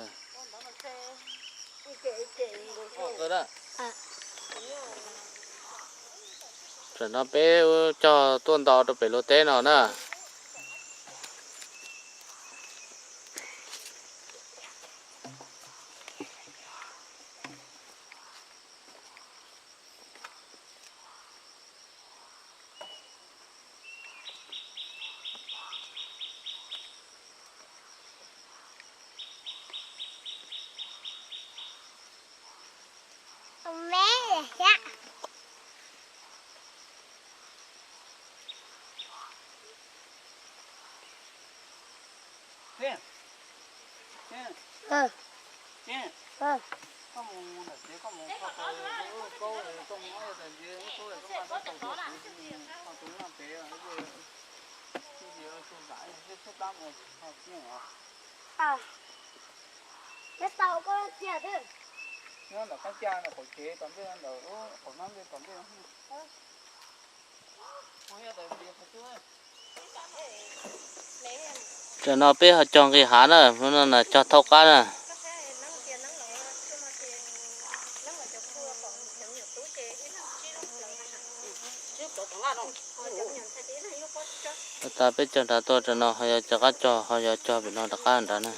Tam no peb coj tuaj ntaus rau pem luag teb no na. Nyob ntawm qab cia ntawm qaum tsev tom ntej ntawm qaum hnab ntej tom ntej. Tam no peb ho cog nqis hav na, hnub no na cog thaub qab na. Tas peb cog nrad tuaj rau no ho yog cov qab cog ho yog cog pem no rov qab nrad na.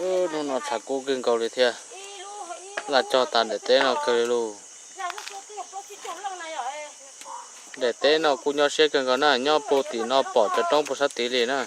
Hnub no tshav kub kawg nkaus li thiab. Laj cog tas daim teb no kawg li lauj. Daim teb no kuj nyob siab kawg nkaus na, nyob puag tim no pom cov roob puag sab tid li na.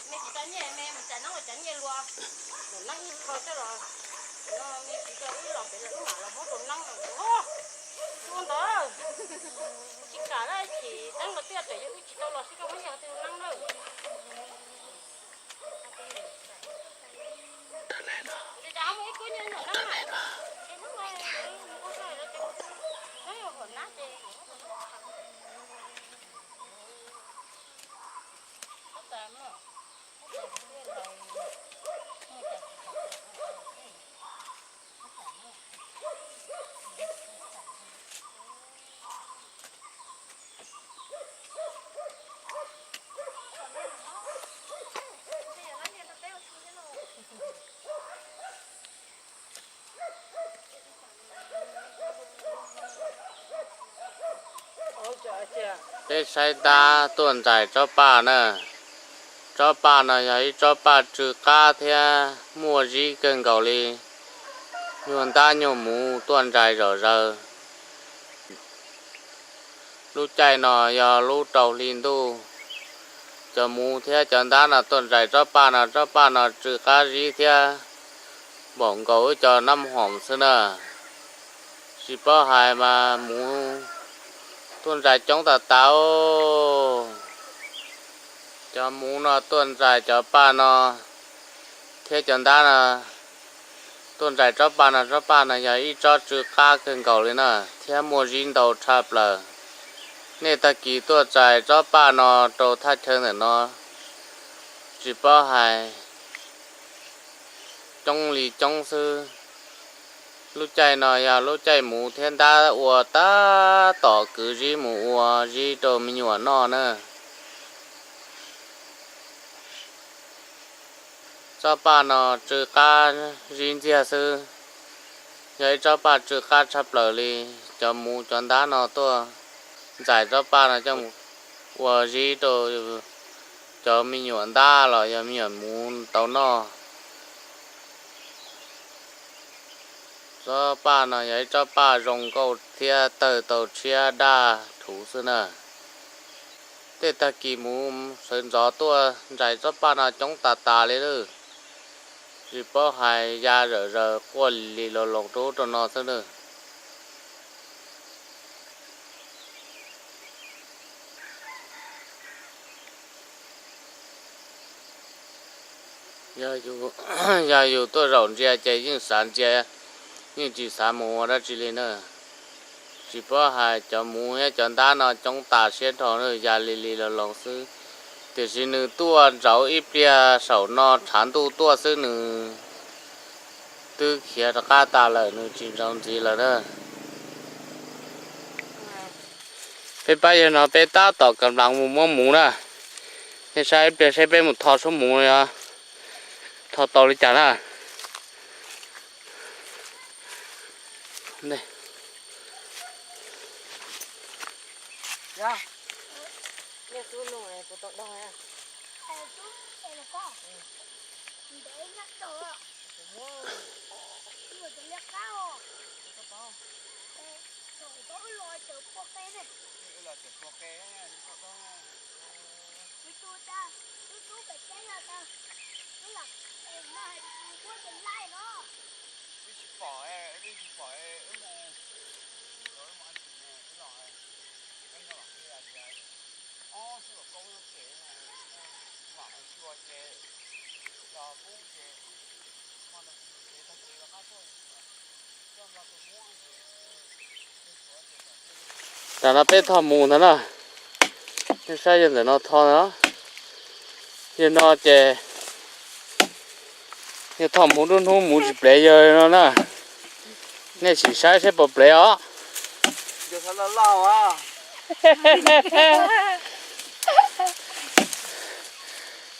Me tsis tau nyiaj, me mus txais neeb los cov nyiaj luag, mus neeb ib qho coj los, no me tsis tau wb los pem los wb mam los muab rau neeb. Ua ntawd tsis kam lawm, tsis teeb los tiaj tawm yog wb tsis tau los sib koj muab nyiaj qhov twg rau neeb lawm. Peb saib dab tuaj ntsais tsob paj na. Tsob paj no yog ib tsob paj tsw qab thiab muaj zib kawg nkaus li. Nyuag ntab nyuag muv tuaj ntsais zom zaws. Lub caij no yog lub rau hli ntuj. Cov muv thiab cov ntab no tuaj ntsais tsob paj no, tsob paj no tsw qab zib thiab npaum nkaus wb cov nab hoom xwb na. Tsis paub hais mas muv tuaj ntsais coob tas tas. Cov muv no tuaj ntsais cov paj no thiab cov ntab no tuaj ntsais tsob paj no. Tsob paj no yog ib tsob tsw qab kawg nkaus li na thiab muaj zib ntau tshaj plaws. Nej tag kis tuaj txais tsob paj no rau thaj chaw ntawm no tsis paub hais, coob li coob xwb. Lub caij no yog lub caij muv thiab ntab ua tab tom kwv zib mus ua zib rau me nyuam noj na. Tsob paj no tsw qab zib ntxiag xwb, yog ib tsob paj tsw qab tshaj plaws li. Cov muv cov ntab no tuaj ntsais tsob paj no coj mus ua zib rau cov me nyuam ntab los yog me nyuam muv tau noj. Tsob paj no yog ib tsob paj zoo nkauj thiab tawg tau tshiab daj rhuv xwb na. Tej tag kis mus sawv ntxov tuaj ntsais tsob paj no coob tas tas li lawm. Tsis paub hais ya zawm zaws quaj li los loos rau ub rau no xwb na. Yog yus tuaj zaum ntsia ces yeej xav ntsia, yeej tsis xav mus ua dab tsi li na. Tsis paub hais cov muv thiab cov ntab no coob tas siab nrho na, ya li li los loos xwb. Tiam sis nws tuaj ntsauv ib pliag saum no tshav ntuj tuaj xwb nws twb khiav rov qab tas lawm, nws tsis ntsauv ntxiv lawm na. Peb pab yawg no peb tab tom kam nplas mus muab muv na. Nej saib ib pliag seb peb mus tho suab muv no, tho tau li cas na. Tam no peb tho mus ntag na. Nej saib yog ntawm no tho no. Yog no ces yog tho mus nruab hnub mus tsis plev yawg no na. Nej sim saib saib puas plev os.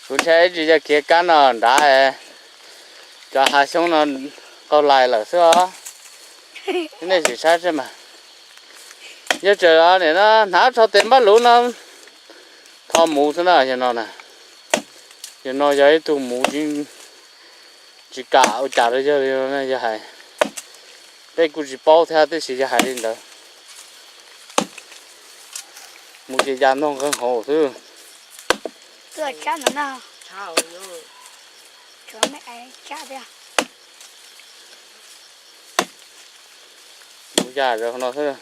Kuv ntshai ib tsam yog khiav kab no nrad, cov hav xyoob no qaug lais lawm xwb os. Nej sim saib seb mas. Yog tseem nim no hnav tsho tes npaj luv no, tho mus xwb na yog no na. Yog no yog ib tug mus tsis kam ua cas rau yawg li no yog hais. Peb kuj tsis paub thiab tab sis yog hais li ntawd. Mus ces ya ntog nqeeg hauv xwb. Mus ya rau no xwb.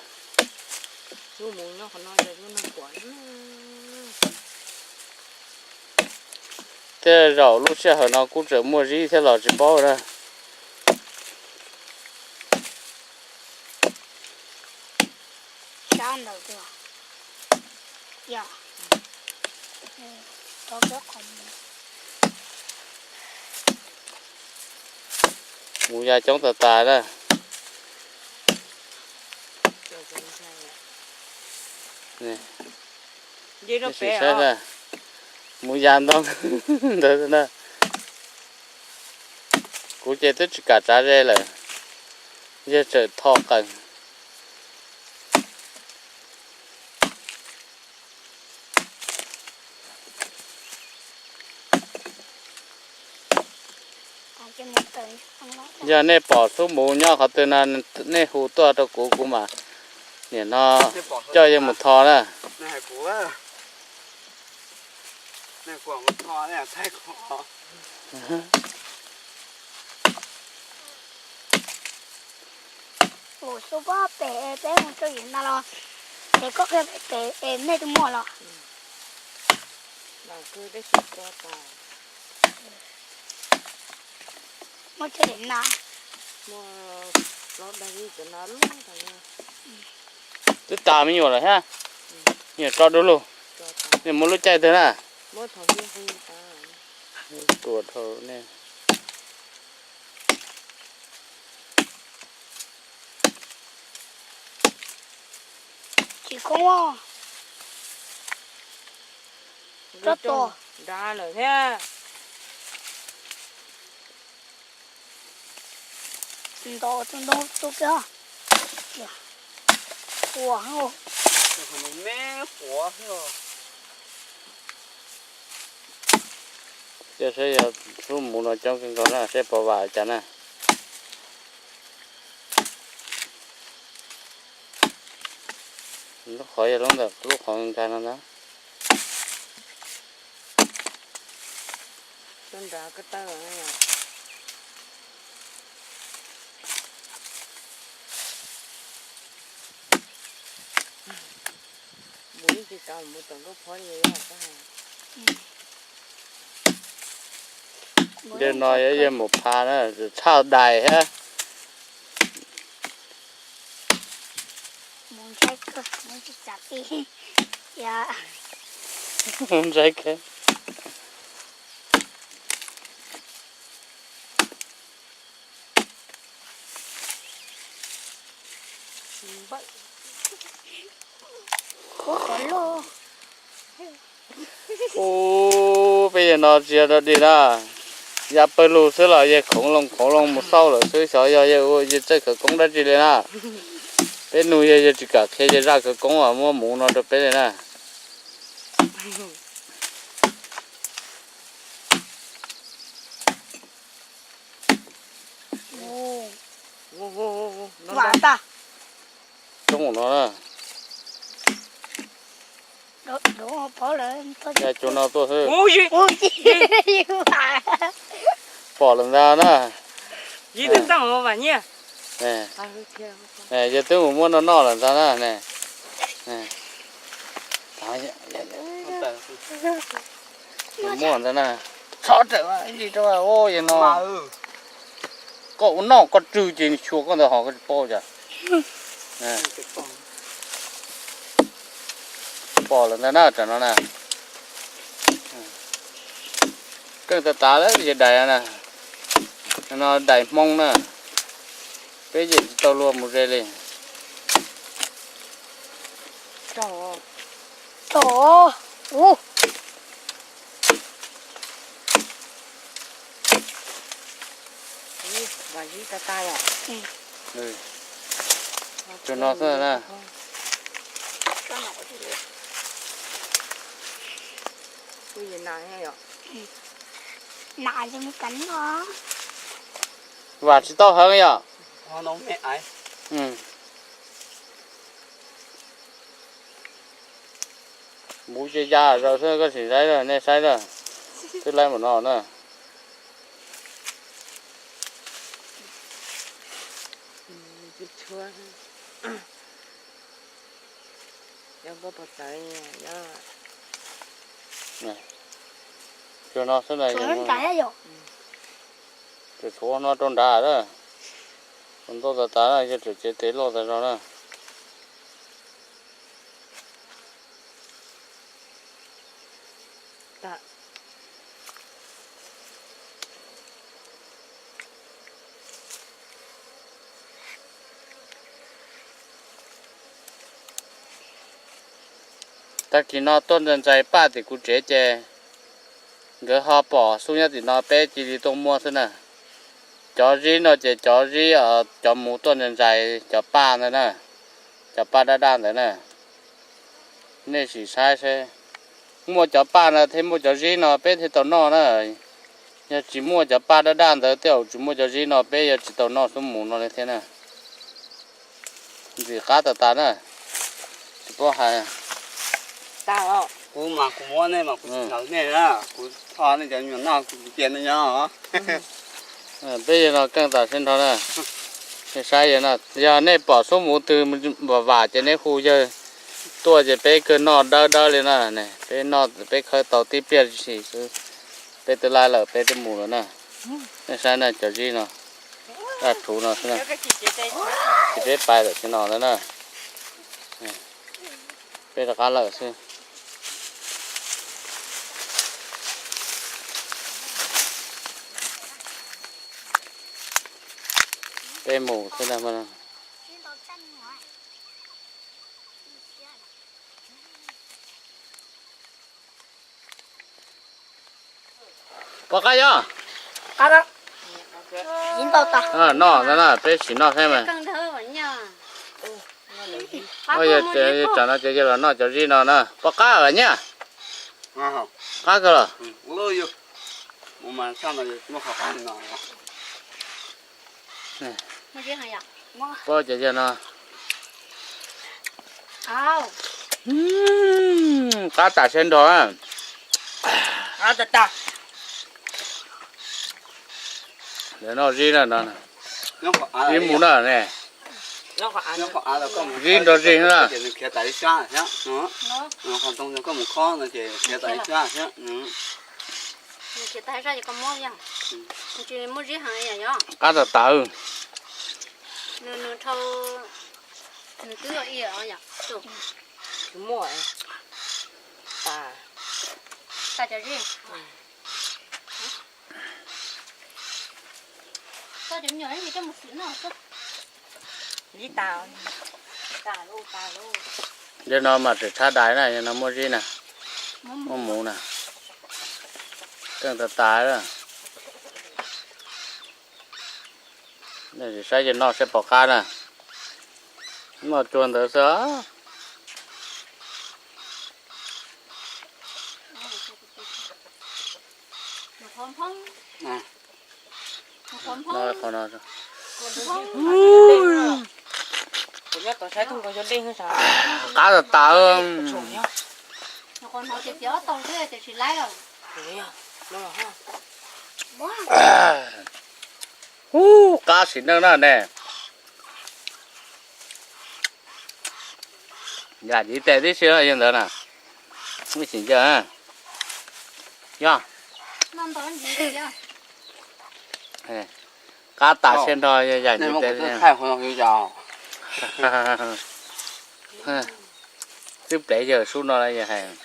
Tej zaum lub sij hawm no kuj tseem muaj zib thiab los tsis paub na. Mus ya coob tas tas na. Mus ya ntog ntawd na. Kuv ces twb tsis kam tsav ze lawm, yawg tseem tho qees. Yog nej pom xub mus nyob qhov twg no, nej hu tuaj rau kuv, kuv mam nim no coj yawg mus tho na. Ua xub pob pem peb mus rau yim no los, ces koj qhia pem es nej twb muaj los. Muaj tso dem na. Twb tas me nyuam lawm thiab. Me nyuam tso dua lug. Nej muab lub caij twg na. Tua dhau nej. Tsis khoob os. Tsob tua. Nrad lawm thiab. Ntaus tus ntoo tua kiag. Quas. Cia saib yog lub mus no coob kawg nkaus na, saib puas vam cas na. Lub qhov yog lub ntawm lub qhov nkag no ntag. Mus ib ce kav mus tom nkauj phob li. Ntawm no yog yawg mus pha na, tshaj dais thiab. Ntshai kawg. Ub, peb yawg no tsis yog dog dig na, ya pawg lug xwb los yawg khoov loo khoov loo mus xauj lawm xwb, xyov yog yawg ua yawg txawj khawv koob dab tsi li na. Peb nug yawg, yawg tsis kam qhia yawg zaj khawv koob uas muab mus no rau peb li na. Coob no na. Yog cov no tuaj xwb. Pom lawm ntag na. Yog twb mus muab noj noj lawm ntag na. Muab ntag na. Txhob rawm ib rau, yog no koj ua noj koj rwg ces xyuas koj ntawd ho koj tsis paub cas. Pom lawm ntag na, tam no na. Keej tas tas lawm yawg dais na. No dais Hmoob na. Peb yeej tsis tau luag mus ze li. Cov no xwb na. Vam tsis tau heev yom. Muv tsis ya zaws xwb, koj sim saib, nej saib na. Twb laib npaum no na. Cov no xwb na. Tseem tshuav no rau nrad na. Ntau tas tas na, yog tseem cev tes loj tas zog na. Tag kis no tuaj ntxais ntxais paj tim kuv tsev ces nkawd ho pom xub nyob tim no peb cia li tuaj muab xwb na. Cov zib no ces cov zib, cov mus tuaj ntxais ntxais cov paj ntawd na, cov paj daj daj ntawd na. Nej sim saib seb, muaj cov paj no thiaj muaj cov zib no peb thiaj tau noj na. Yog tsis muaj cov paj daj daj ntawd tej zaum tsis muaj cov zib no peb yuav tsis tau noj xub mus no li thiab na. Ntxim qab tas tas na. Tsis paub hais. Kuv mas kuv muab nej mas kuv tsis hnov nej na, kuv tho nej cov me nyuam noj kuv cia nej nyob. Peb yog no keej tas seb nrho na. Nej saib yog no, yog nej pom xub mus twg vam vam ces neb hu yawg tuaj ces peb kawg noj dawb dawb li na. Peb noj peb khawb tau tib pliag xwb, peb twb laib lawm peb twb mus lawm na. Nej saib na cov zib no, daj rhuv no xwb na. Ces peb pais lawm tsev no lawm na. Peb rov qab lawm xwb. Peb mus xwb na. Pom qab yog? Noj na, peb sim noj saib mas. Yog tsam no ces yog los noj cov zib no na. Pom qab nyaj? Qab kawg los? Pom ces yog no. Qab tas sab nrho. Lawv noj zib na no. Zib mus na ne. Zib nrog zig na. Qab tas tas. Yog no mas tseem tshab dais na, yog no muaj zib na, muaj mus na, keej tas tas. Saib yog noj saib pom qab na, noj tsuag ntawd xwb. Qab tas tas. Qhov no ces piav tau xwb tiam sis laib lawm. Ub, qab sim neej na ne. Yam ntxiv tes tib si yog ntawd na. Ub, sim ncaws na. Yog. Qab tas siab nrho yam ntxiv tes. Twb plev yawg sub no hais.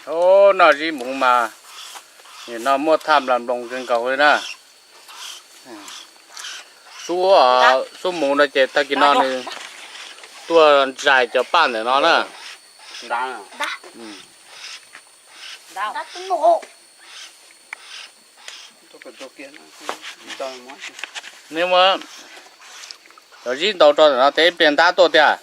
Ub, noj zib muv mas nim no muaj thaj nplas nploos kawg nkaus li na. Xub, xub muv no ces tag kis no nws tuaj zais cov paj ntawm no na. Nws muab cov zib ntaus rau ntawm no tes ib pliag ntab tuaj tiag.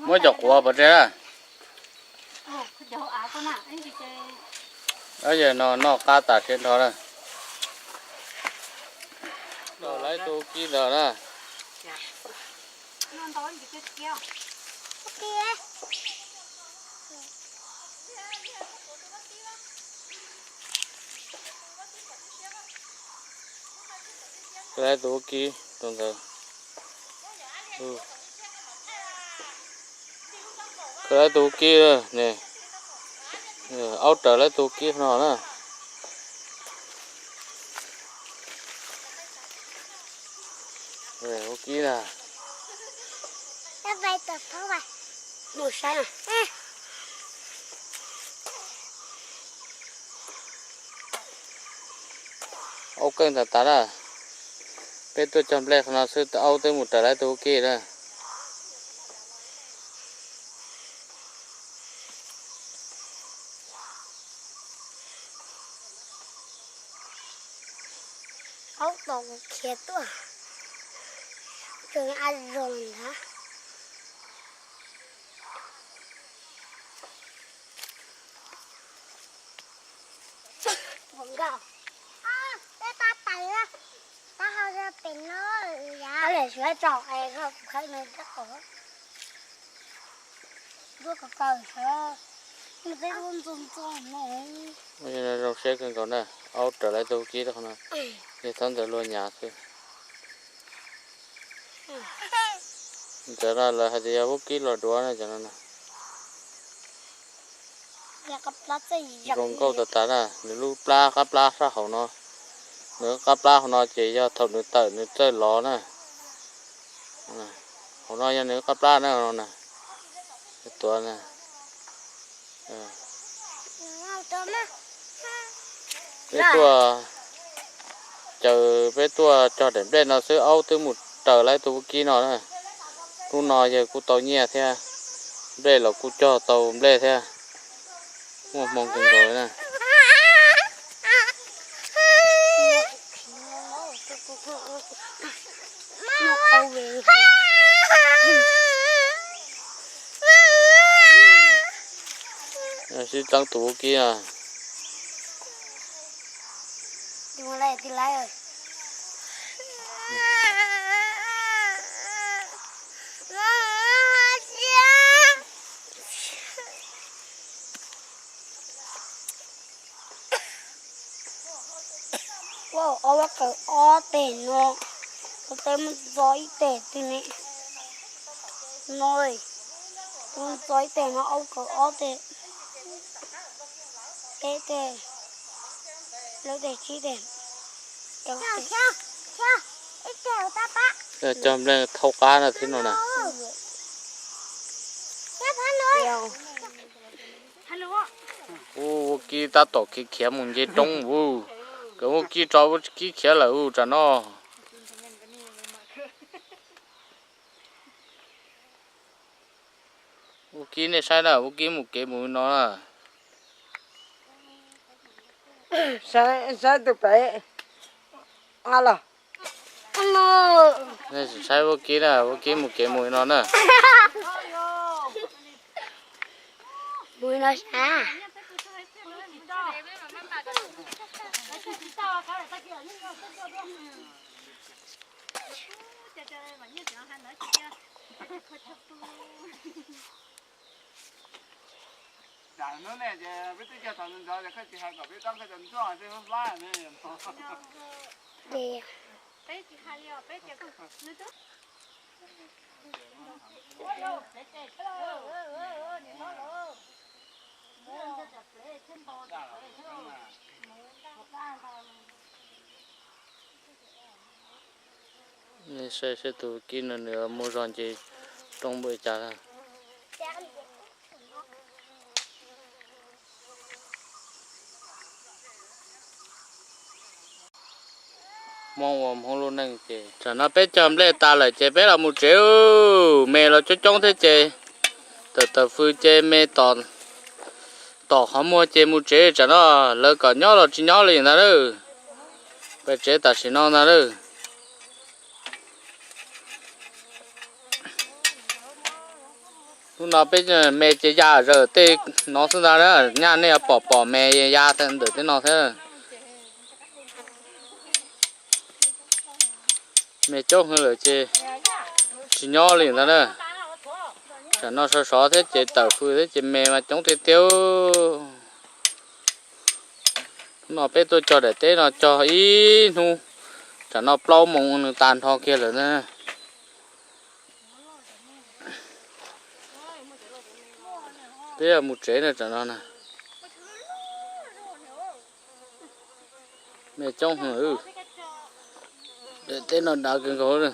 Muab cov quav pov tseg na. Yawg no noj qab tas siab nrho na. Noj laib tug kib ntawd na. Laib tug kib rau ntawd. Laib tug kib ne. Aub raws laib tug kib no na. Ua kib na. Aub keej tas tas na. Peb tuaj cog nplej qhov no xwb aub twb mus raws laib tug kib na. Aub tom kuv khiav tuaj, tseem a zoo ntag. Ua nkauj, tej tab pais, tab hau pem no, tab lem suav tso es kuv khawb nws rab qus. Duab kaw kaw sawv, nws tej duab ntxoog ntxoog no. Zoo siab kawg nkaus na, aub raws laib tug kib rau qhov no, yog thaum ntawd luag nyav xwb. Ntawd no lawv hais tias yog vaub kib los duav na cov no na. Zoo nkauj tas tas na, nws lub plab qab plab sab hauv no, nws qab plab hauv no ces yog thaum nws tawm nws txawj lov na. Hauv no yog nws qab plab na, hauv no na, tuav na. Peb tuaj, caws peb tuaj cog daim nplej no xwb aub twb mus raws laib tug vaub kib no na. Hnub no yawg kuj tau nyiaj thiab, nplej los kuj cog tau nplej thiab, muaj hmoo kawg nkaus li na. Sib txeeb tus vaub kib no. Ua, ob lub kawm ob teg no, kuv tej muab txo ib teg twg ne. No, kuv txo ib teg no, ob lub kawm ob teg, peb teg, plaub teg, tsib teg. Cog nplej thaub qab no thiab no na. Ub, vaub kib tab tom khiav khiav mus nce roob ub. Nkawd vaub kib tso vaub kib khiav lawm ub tsam no. Vaub kib nej saib na, vaub kib mus kev mus no na. Saib tus pem los. Nej saib vaub kib na, vaub kib mus kev mus no na. Mus no sav. Hnub nej ces peb twb cog tau ntxov ntxov ces koj tsis hais kom peb rov qab cov ntxooj tej hlab ne. Nej saib seb tus kib no nws muaj zog nce roob npaum li cas. Hmoob ua Hmoob lub neej ces tsam no peb cog nplej tas lawm ces peb los mus tsev. Me los coob coob thiab ces tawm tawm fws ces me tom, tom qhov muag ces mus tsev tsam no. Lawv kom nyob los tsis nyob li ntag lauj. Peb tsev tam sim no ntag lauj. Hnub no peb me ces ya zawm tej no xwb ntag na, nyaj nej yuav pom pom me ya ntawm tej no thiab. Me coob heev lawm ces tsis nyob li ntag na. Tsam no sov sov thiab ces tawm fws thiab ces me mas coob tiag tiag. Hnub no peb tuaj cog daim teb no cog ib hnub, tsam no plaub moos nws tas nrho kiag lawm na. Peb mus tsev na tsam no na. Me coob heev. Daim teb no dav kawg nkaus.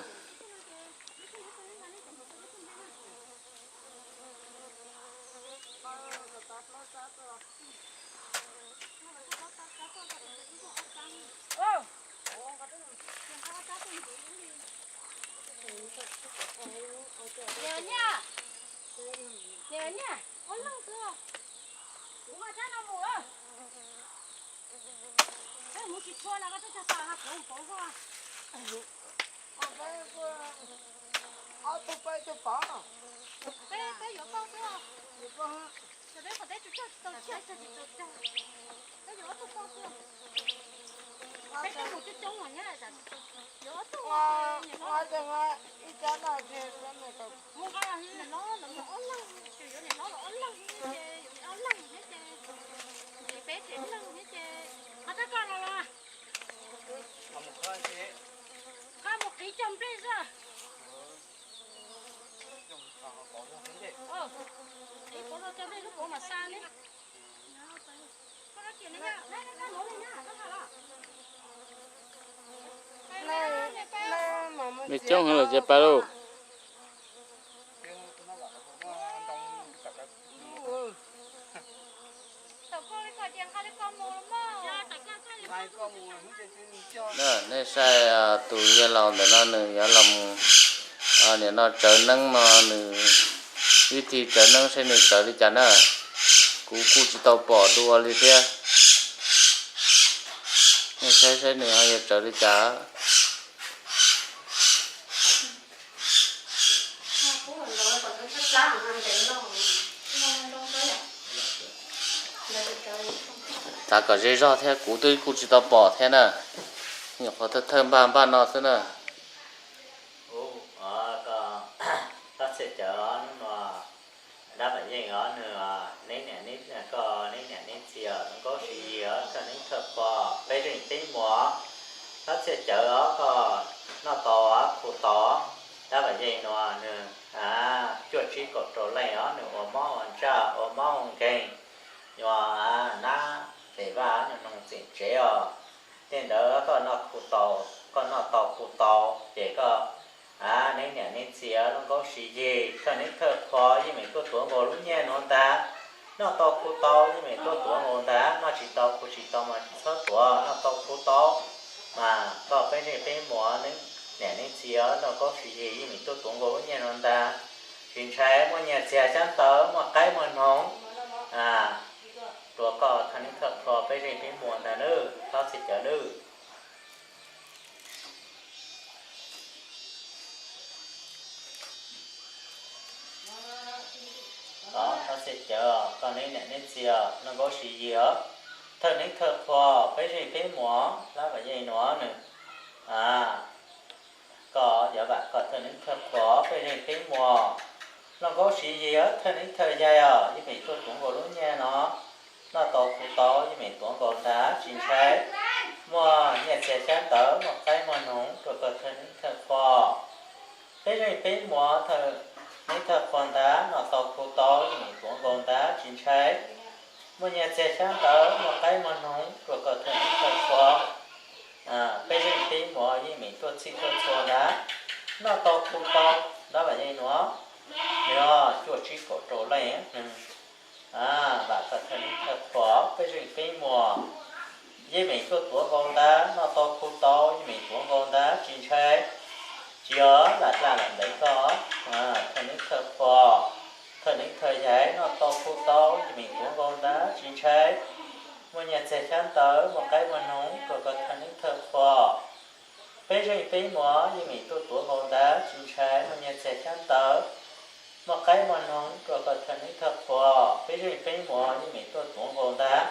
Me coob heev lawm ces pais lauj. Nej saib tus yawg laus ntawm no nws yuav los mus, nim no tsawv neeb no nws, vib thib tsawv neeb saib nws tsawv li cas na. Kuv kuj tsis tau pom dua li thiab. Nej saib saib nws ho yuav tsawv li cas. Txav kom ze zog thiab kuv twb kuj tsis tau pom thiab na. Nyuam qhuav thawj thawj npaj npaj no xwb na. Koj txhiaj cawv hnub no, dab vam yeej os nws, neb niam neb, koj neb niam neb txiv os, nkauj si yig os, thawj neeb thawj qhua, peb zeej peb muas, koj txhiaj cawv os, koj noj tau khu tau, dab vam yeej no nws cuaj tsib kaum rau leej os, nws ua mob ua ntsaj ua mob ua nkeeg, yuav nab pem vaj nws noog txeem tsev os. Tej ntawd koj noj khu tau, koj noj tau khu tau ces koj, neb niam neb txiv os, nkauj si yig, thawj neeb thawj qhua yeej meem tuaj tuav nkaus lub nyiaj nuav ntag. Noj tau khu tau yeej meem tuaj tuav nkaus ntag, noj tsis tau khu tsis tau mas tsis txhob tuav, noj tau khu tau mas koj peb zeej peb muas, neb niam neb txiv os, nkauj si yig yeej meem tuaj tuav nkaus lub nyiaj nuav ntag. Tsis ntshai muaj nyiaj txiag xyab ntawv, muaj qaib muaj noog, tuav koj thawj neeb thawj qhua peb zeej peb muas ntag nawb, txhob txhij cawv nawb. Txhob txhij cawv, koj neb niam neb txiv os, nkauj si yig os, thawj neeb thawj qhua peb zeej peb muas, dab vam yeej nuav nws, koj, yuav vam koj thawj neeb thawj qhuas, peb zeej peb muas, lauj kaub siv yig, thawj neeb thawj yaig os, yeej meem tuaj tuav nkaus lub nyiaj no. Noj tau khu tau yeej meem tuav nkaus ntag tsis ntshai. Muaj nyiaj txiag xyab ntawv, muaj qaib muaj noog rau koj thawj neeb thawj qhuas. Peb zeej peb muas, thawj neeb thawj qhuas ntag, noj tau khu tau yeej meem tuav nkaus ntag tsis ntshai. Muaj nyiaj txiag xyab ntawv, muaj qaib muaj noog rau koj thawj neeb thawj qhuas. Peb zeej peb muas yeej meem tuaj txhij tuaj txhua ntag. Noj tau khu tau, dab vam yeej nuav, nws cuaj tsib kaum rau leej, vam koj thawj neeb thawj qhuas, peb zeej peb muas yeej meem tuaj tuav nkaus ntag. Noj tau khu tau yeej meem tuav nkaus ntag tsis ntshai. Tsis yog lam daj lam deev koj, thawj neeb thawj qhuas, thawj neeb thawj yaig, noj tau khu tau yeej meem tuav nkaus ntag tsis ntshai. Muaj nyiaj txiag xyab ntawv, muaj qaib muaj noog rau koj thawj neeb thawj qhuas. Peb zeej peb muas yeej meem tuaj tuav nkaus ntag tsis ntshai. Muaj nyiaj txiag xyab ntawv, muaj qaib muaj noog rau koj thawj neeb thawj qhuas. Peb zeej peb muas yeej meem tuaj tuav nkaus ntag.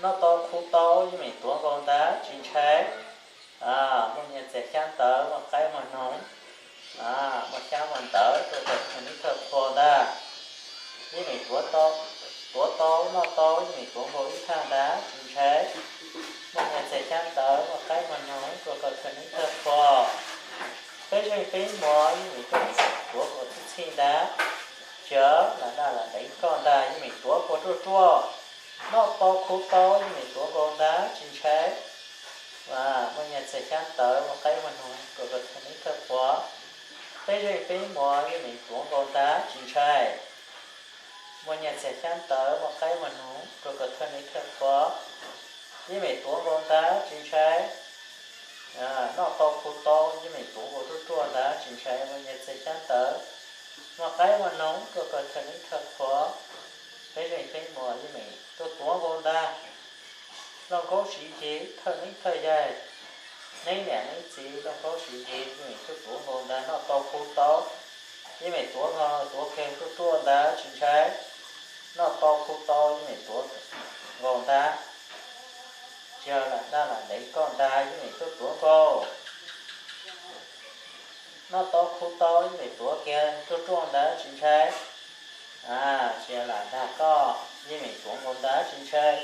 Noj tau khu tau yeej meem tuav nkaus ntag tsis ntshai. Muaj nyiaj txiag xyab ntawv, muaj qaib muaj noog, muaj xyab muaj ntawv rau koj thawj neeb thawj qhuas ntag. Yeej meem tuav tau, noj tau yeej meem tuav nkaus ib thaj ntag tsis ntshai. Muaj nyiaj txiag xyab ntawv, muaj qaib muaj noog rau koj thawj neeb thawj qhuas. Peb zeej peb muas yeej meem tuaj tuav nkaus txhij txhij ntag. Tsis yog lam daj lam deev koj ntag, yeej meem tuav nkaus ruaj ruaj. Noj tau khu tau yeej meem tuav nkaus ntag tsis ntshai. Muaj nyiaj txiag xyab ntawv, muaj qaib muaj noog rau koj thawj neeb thawj qhuas. Peb zeej peb muas yeej meem tuav nkaus ntag tsis ntshai. Muaj nyiaj txiag xyab ntawv, muaj qaib muaj noog rau koj thawj neeb thawj qhuas. Yeej meem tuav nkaus ntag tsis ntshai. Noj tau khu tau yeej meem tuav nkaus ruaj ruaj ntag tsis ntshai. Muaj nyiaj txiag xyab ntawv, muaj qaib muaj noog rau koj thawj neeb thawj qhuas. Peb zeej peb muas yeej meem tuaj tuav nkaus ntag. Lauj kaub siv yig, thawj neeb thawj yaig, neeb niam neeb txiv, lauj kaub siv yig yeej meem tuaj tuav nkaus ntag. Noj tau khu tau yeej meem tuav nkaus, tuav kiag ruaj ruaj ntag tsis ntshai. Noj tau khu tau yeej meem tuav nkaus ntag. Tsis yog lam daj lam deev koj ntag, yeej meem tuaj tuav nkaus. Noj tau khu tau yeej meem tuav kiag ruaj ruaj ntag tsis ntshai. Tsis yog lam dag koj, yeej meem tuav nkaus ntag tsis ntshai.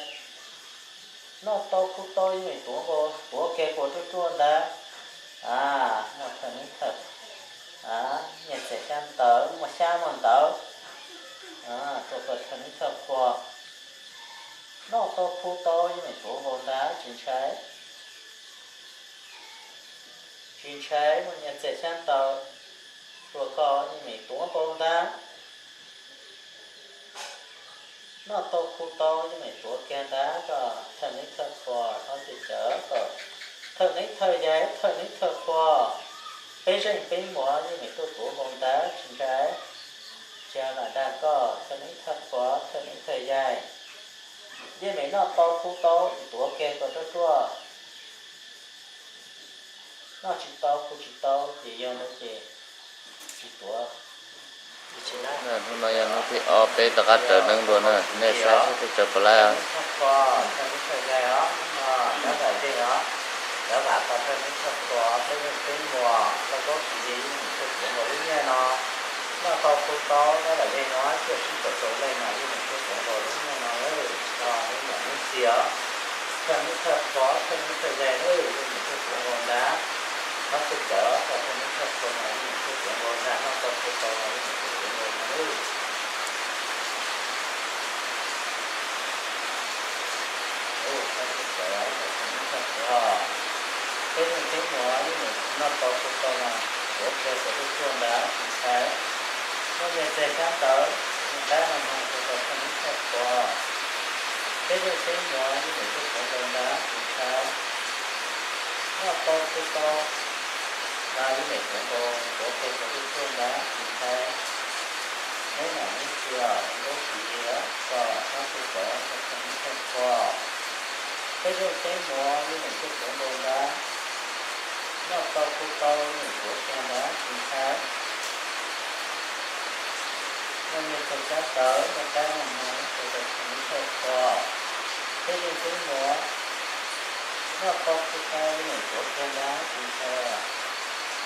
Noj tau khu tau yeej meem tuav nkaus, tuav kiag nkaus ruaj ruaj ntag. Muaj thawj neeb thawj, nyiaj txiag xyab ntawv, muaj xyab muaj ntawv rau koj thawj neeb thawj qhuas. Noj tau khu tau yeej meem tuav nkaus ntag tsis ntshai. Tsis ntshai, muaj nyiaj txiag xyab ntawv rau koj yeej meem tuav nkaus ntag. Noj tau khu tau yeej meem tuav kiag ntag koj thawj neeb thawj qhuas, thov txim cawv koj thawj neeb thawj yaig, thawj neeb thawj qhuas. Peb zeej peb muas yeej meem tuaj tuav nkaus ntag tsis ntshai. Tsis yog lam dag koj thawj neeb thawj qhuas, thawj neeb thawj yaig, yeej meem noj tau khu tau tuav kiag kom ruaj ruaj. Noj tsis tau khu tsis tau ces yog ntawd ces tsis tuav. Hnub no yog hnub thib ob peb rov qab raws neeb dua na, nej saib seb twb raws puas laib os. Noj tau khu tau, dab lam yeg no cuaj tsib kaum rau leej mas yeej meem tuaj tuav nkaus lub nyiaj no lawm, neeb niam neeb txiv os, thawj neeb thawj qhuas, thawj neeb thawj yaig lawm yeej meem tuaj tuav nkaus ntag. Thov txim cawv koj thawj neeb thawj qhuas mas yeej meem tuaj tuav nkaus ntag, noj tau khu tau mas yeej meem tuaj tuav nkaus ntag lawm. Thov txim cawv koj thawj neeb thawj qhuas, peb zeej peb muas yeej meem noj tau khu tau mas tuav kiag kom ruaj ruaj ntag tsis ntshai. Muaj nyiaj txiag xyab ntawv, muaj qaib muaj noog rau koj thawj neeb thawj qhuas. Peb zeej peb muas yeej meem tuaj tuav nkaus ntag tsis ntshai. Noj tau khu tau mas yeej meem tuav nkaus, tuav kiag kom ruaj ruaj ntag tsis ntshai. Neeb niam neeb txiv os, neeb nkaub siv yig os, koj thov txim cawv koj thawj neeb thawj qhuas, peb zeej peb muas yeej meem tuaj tuav nkaus ntag. Noj tau khu tau yeej meem tuav kiag ntag tsis ntshai. Muaj nyiaj txiag xyab ntawv, muaj qaib muaj noog rau koj thawj neeb thawj qhuas, peb zeej peb muas, noj tau khu tau yeej meem tuav kiag ntag tsis ntshai.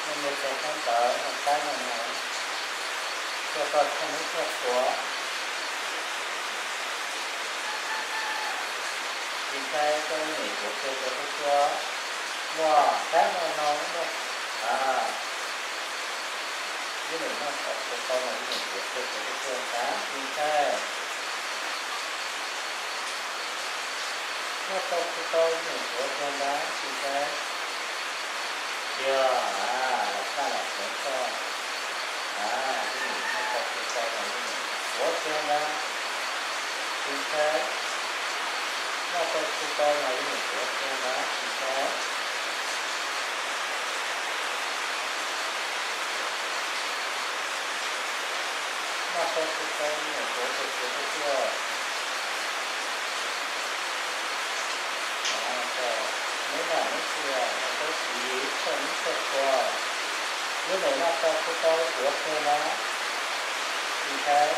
Muaj nyias txhais xyab ntawv, muaj qaib muaj noog, tuaj tau tsheej hnub tsheej qhua. Tsis ntshai, koj ib niam tuav kiag tuav tuaj tuaj. Muaj qaib muaj noog, muaj, a, ib niam noj tau tsis tau mas ib niam tuav kiag tuav tuaj tuaj ntag, tsis ntshai. Noj tau tsis tau ib niam tuav kiag ntag, tsis ntshai. Tiag, a, lam txaj lam hloov koj, a, ib niam noj tau tsis tau mas ib niam tuav kiag ntag, tsis ntshai. Noj tau tsis tau mas ib niam tuav kiag ntag, tsis ntshai. Noj tau tsis tau ib niam tuav kiag tuav tuaj tuaj. Neb nam neb txiv, noj tau tsis tau ib niam tuav kiag tuav tuaj. Ib niam noj tau tsis tau tuav kiag ntag, tsis ntshai.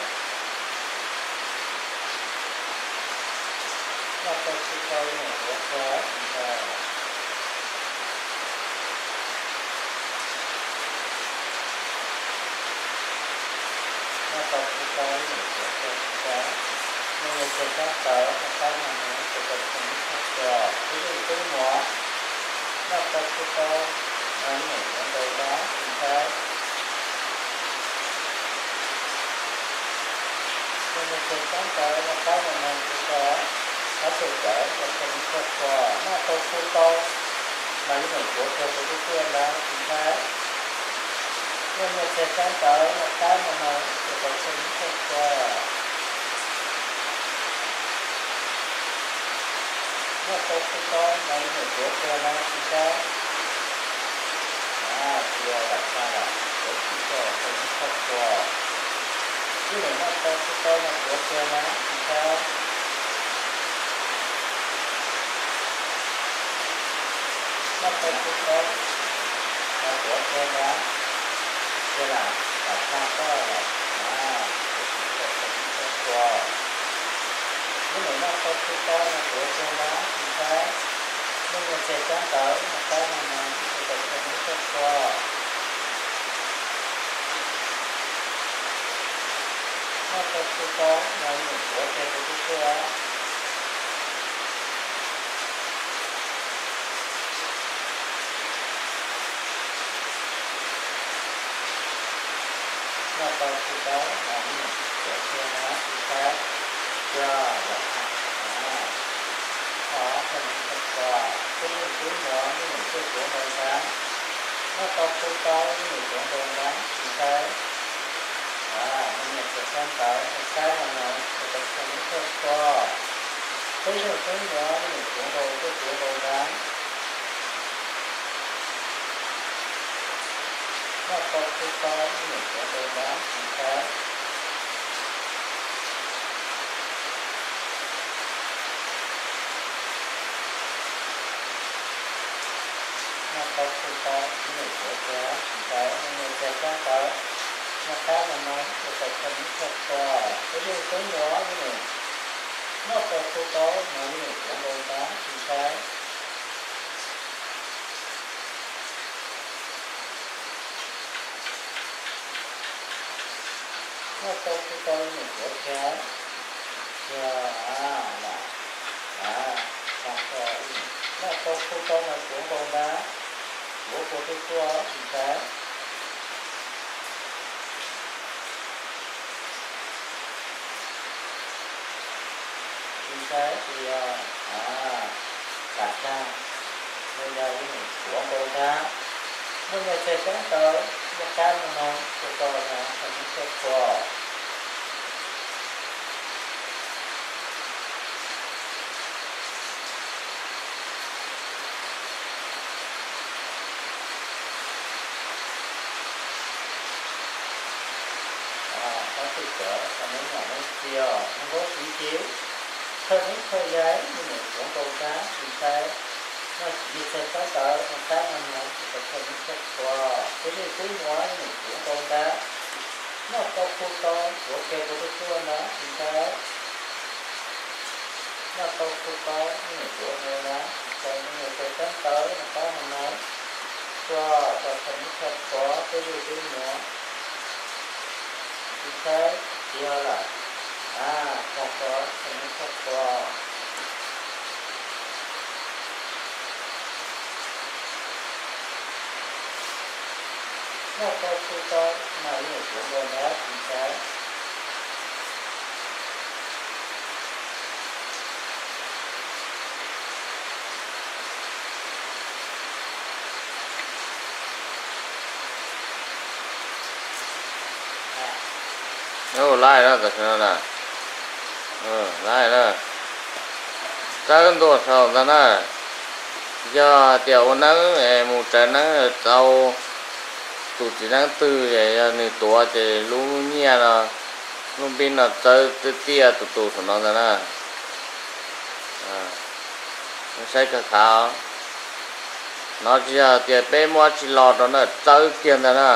Noj tau tsis tau ib niam tuav kiag, tsis ntshai. Noj tau tsis tau ib niam tuav kiag, tsis ntshai. Muaj nyias txhais xyab ntawv, muaj qaib muaj noog, tuaj tau tsheej hnub tsheej qhua, twb yeej twb muaj. Noj tau tsis tau mas ib niam tuav ntau ntag, tsis ntshai. Muaj nyias txhais xyab ntawv, muaj qaib muaj noog, tuaj tau qab txhua cawv, tuaj tau tsheej hnub tsheej qhua. Noj tau tsis tau mas ib niam tuav kiag tuav tuaj tuaj ntag, tsis ntshai. Muaj nyias txhais xyab ntawv, muaj qaib muaj noog, tuaj tau tsheej hnub tsheej qhua. Noj tau tsis tau mas ib niam tuav kiag ntag, tsis ntshai. A, tsis yog lam txaj lam hloov koj tsheej hnub tsheej qhua. Ib niam noj tau tsis tau mas tuav kiag ntag, tsis ntshai. Noj tau tsis tau mas tuav kiag ntag, tsis yog lam txaj koj lam, a, hloov koj tsheej hnub tsheej qhua. Ib niam noj tau tsis tau mas tuav kiag ntag, tsis ntshai. Muaj nyias txhais xyab ntawv, muaj qaib muaj noog, tuaj tau tsheej hnub tsheej qhua. Noj tau tsis tau mas ib niam tuav kiag tuav tuaj tuaj. Noj tau tsis tau mas ib niam tuav kiag ntag, tsis ntshai. Yog lam txaj, a, tsheej hnub tsheej qhua, twb yeej twb muaj, ib niam tuav ntau ntag. Noj tau tsis tau ib niam tuav ntau ntag, tsis ntshai. A, muaj nyias txhais xyab ntawv, muaj qaib muaj noog, tuaj tau tsheej hnub tsheej qhua, twb yeej twb muaj, ib niam tuav ntau tuaj tuav ntau ntag. Noj tau tsis tau ib niam tuav ntau ntag, tsis ntshai. Noj tau tsis tau ib niam tuav kiag, tsis ntshai. Muaj nyias txhais xyab ntawv, muaj qaib muaj noog, tuaj tau tsheej hnub tsheej qhua, twb yeej twb muaj, ib niam noj tau tsis tau mas ib niam tuav ntau ntag, tsis ntshai. Noj tau tsis tau ib niam tuav kiag, yog, a, lam, a, txaj koj ib niam. Noj tau tsis tau mas tuav ntau ntag, tuav tuaj tuaj tuaj, tsis ntshai. Tsis ntshai, tsis yog, a, lam txaj, yog ib niam tuav ntau ntag. Muaj nyias txhais xyab ntawv, muaj qaib muaj noog, tuaj tau tsheej hnub tsheej qhua. Qhov twg cov, qhov neb nam neb txiv, neb paub txiv tsis, thawj hnub thawj yaig ib niam tuav ntau ntag, tsis ntshai. Noj nyias txhais xyab ntawv, muaj qaib muaj noog, tuaj tau tsheej hnub tsheej qhua, twb yeej twb muaj, ib niam tuav ntau ntag. Noj tau tsis tau tuav kiag tuav tuaj tuaj ntag, tsis ntshai. Noj tau tsis tau ib niam tuav ntau ntag, tsis ntshai. Muaj nyias txhais xyab ntawv, muaj qaib muaj noog, Txog txog txhua hnub txhua qhua peb lub teb nuav, tsis txhawb tsis yog lawm, txog txog txhua hnub txhua qhua. Noj tau su tau mas yeej tsuav nkaus ntawd tsis txhawb. Laij lawm tam sim no na, laij lawm. Txawb ntua saum ntag na. Yog tias ua neeb es mus tsawv neeb tau tus txiv neeb twg es yog nws tuav ces lub nyiaj no, lub npib no txawb tiaj tiaj tus tus saum no ntag na. Saib kawg khav, no tsis yog tias peb muaj dab tsi los rau na, txawb kiag ntag na.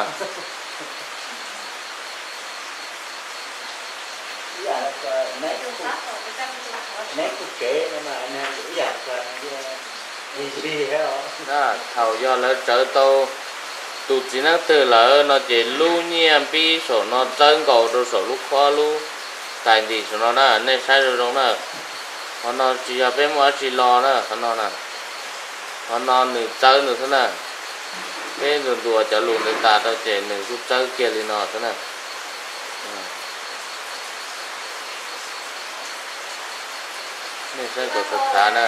Thaum yog lawv tsawv tau tus txiv neeb twg lawm no ces lub nyiaj npib saum no txawb nkaus rau saum lub khob lub tais ntim saum no na, nej saib zoo zoo na. Qhov no tsis yog peb muaj dab tsi los na, qhov no na. Qhov no nws txawb nws xwb na. Peb ntuas ntuas cov lus ntawd tas rau ces nws kuj txawb kiag li no xwb na. Nej saib kom khav khav na.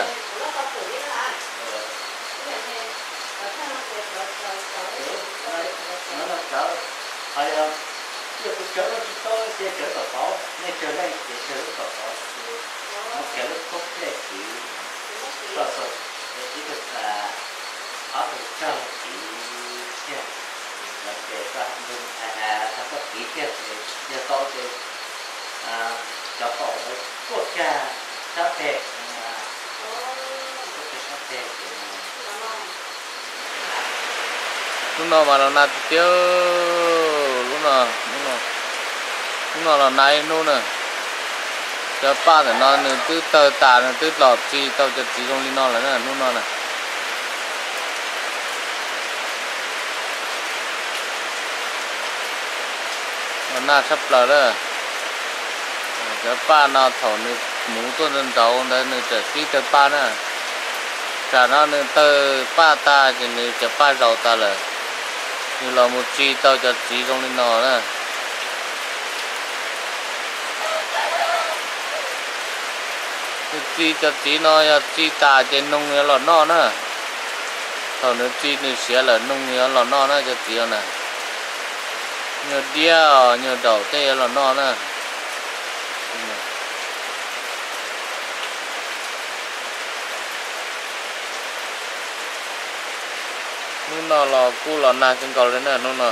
Hnub no mas los nag tiag tiag, lub no, hnub no los nag ib hnub na. Cov paj ntawm no nws twb tawg tas, nws twb los txi tau cov txiv zoo li no lawm na, hnub no na. Los nag tshaj plaws lawm. Cov paj no thaum nws muv tuaj nrau nrauv ntawd nws txawm tib tawg paj na. Tsam no nws tawg paj tag ces nws cov paj zaus tas lawm, nws los mus txi tau cov txiv zoo li no na. Nws txi cov txiv no yog txi tas ces noog yuav los noj na. Thaum nws txi nws siav lawm noog yuav los noj na cov txiv na. Nyuag diab nyuag daum tej yuav los noj na. Hnub no los kuj los nag kawg nkaus li na hnub no.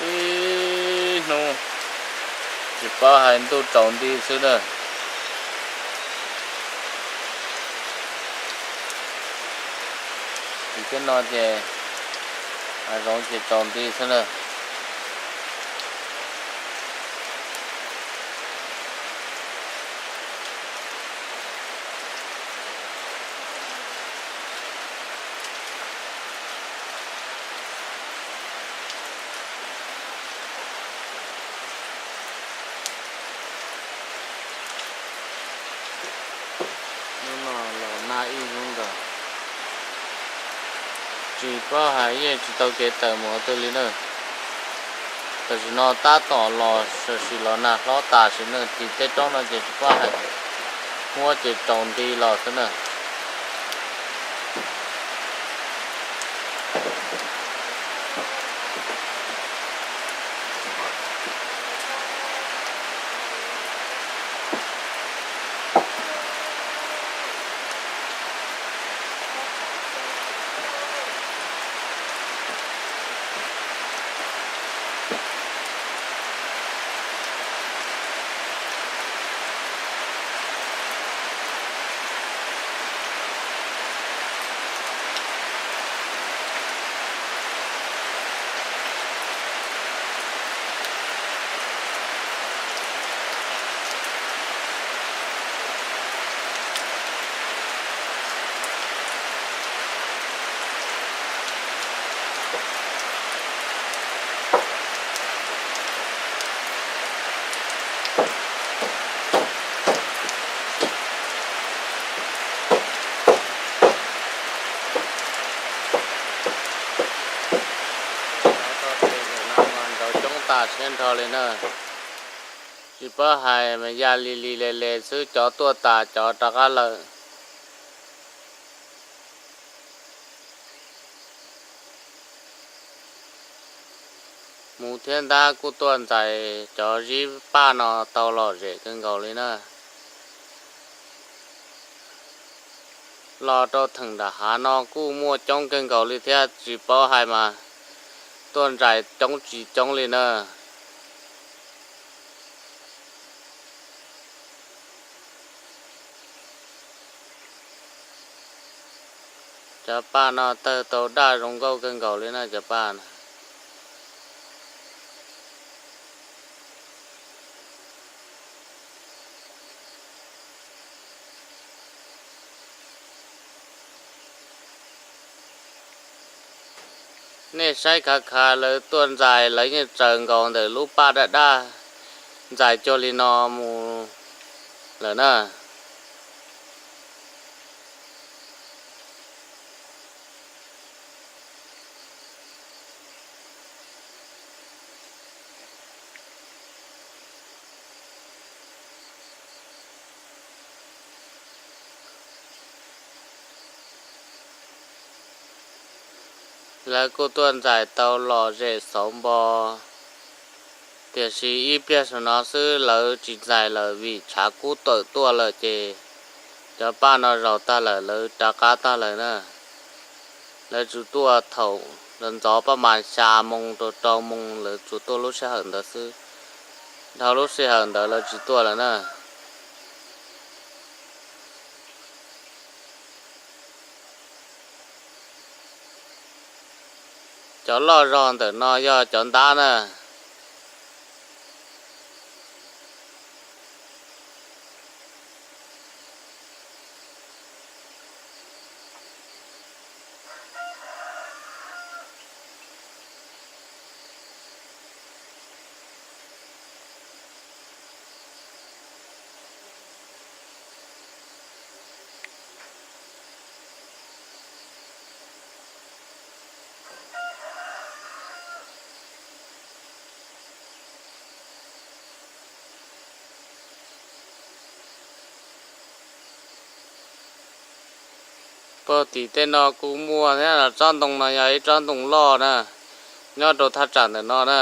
Ib hnub tsis paub hais ntuj tsaus nti xwb na. Tsis teb no ces hav zoov ces tsaus nti xwb na. Hnub no los nag ib hnub nkaus, tsis paub hais yeej tsis tau kev tawm mus qhov twg li na. Tam sim no tab tom los tam sim los nag hlob tas sim na, tim tej roob no ces tsis paub hais, huab ces tsaus nti los xwb na. siab nrho li na. Tsis paub hais mas ya li li le le xwb, cov tuaj tas cov rov qab lawm. Mus thiab ntab kuj tuaj ntxais cov zib paj no tau lom zem kawg nkaus li na. Los rau theem nram hav no kuj muaj coob kawg nkaus li thiab, tsis paub hais mas tuaj ntxais coob tsis coob li na. Cov paj no tawg tau daj zoo nkauj kawg nkaus li na cov paj no. Nej saib khav khav lawv tuaj ntxais, lawv yeej tsaws nkaus ntawm lub paj daj daj ntxais cuag li no mus lawm na. Lawv kuj tuaj ntxais tau lom zem xauv npo, tiam sis ib pliag saum no xwb lawv tsis ntxais lawm vim tshav kub tawm tuaj lawm ces cov paj no zaus tag lawm lawv rov qab tag lawm na. Lawv tsuas tuaj thaum ntxov ntxov paj mas xya moo rau rau moo lawv tsuas tuaj lub sij hawm ntawd xwb, dhau lub sij hawm ntawd lawv tsis tuaj lawm na. Cov loj zog ntawm no yog cov ntab na. Pog tim tej no kuj muaj thiab, tsob ntoo no yog ib tsob ntoo loj na, nyob rau thaj tsam ntawm no na.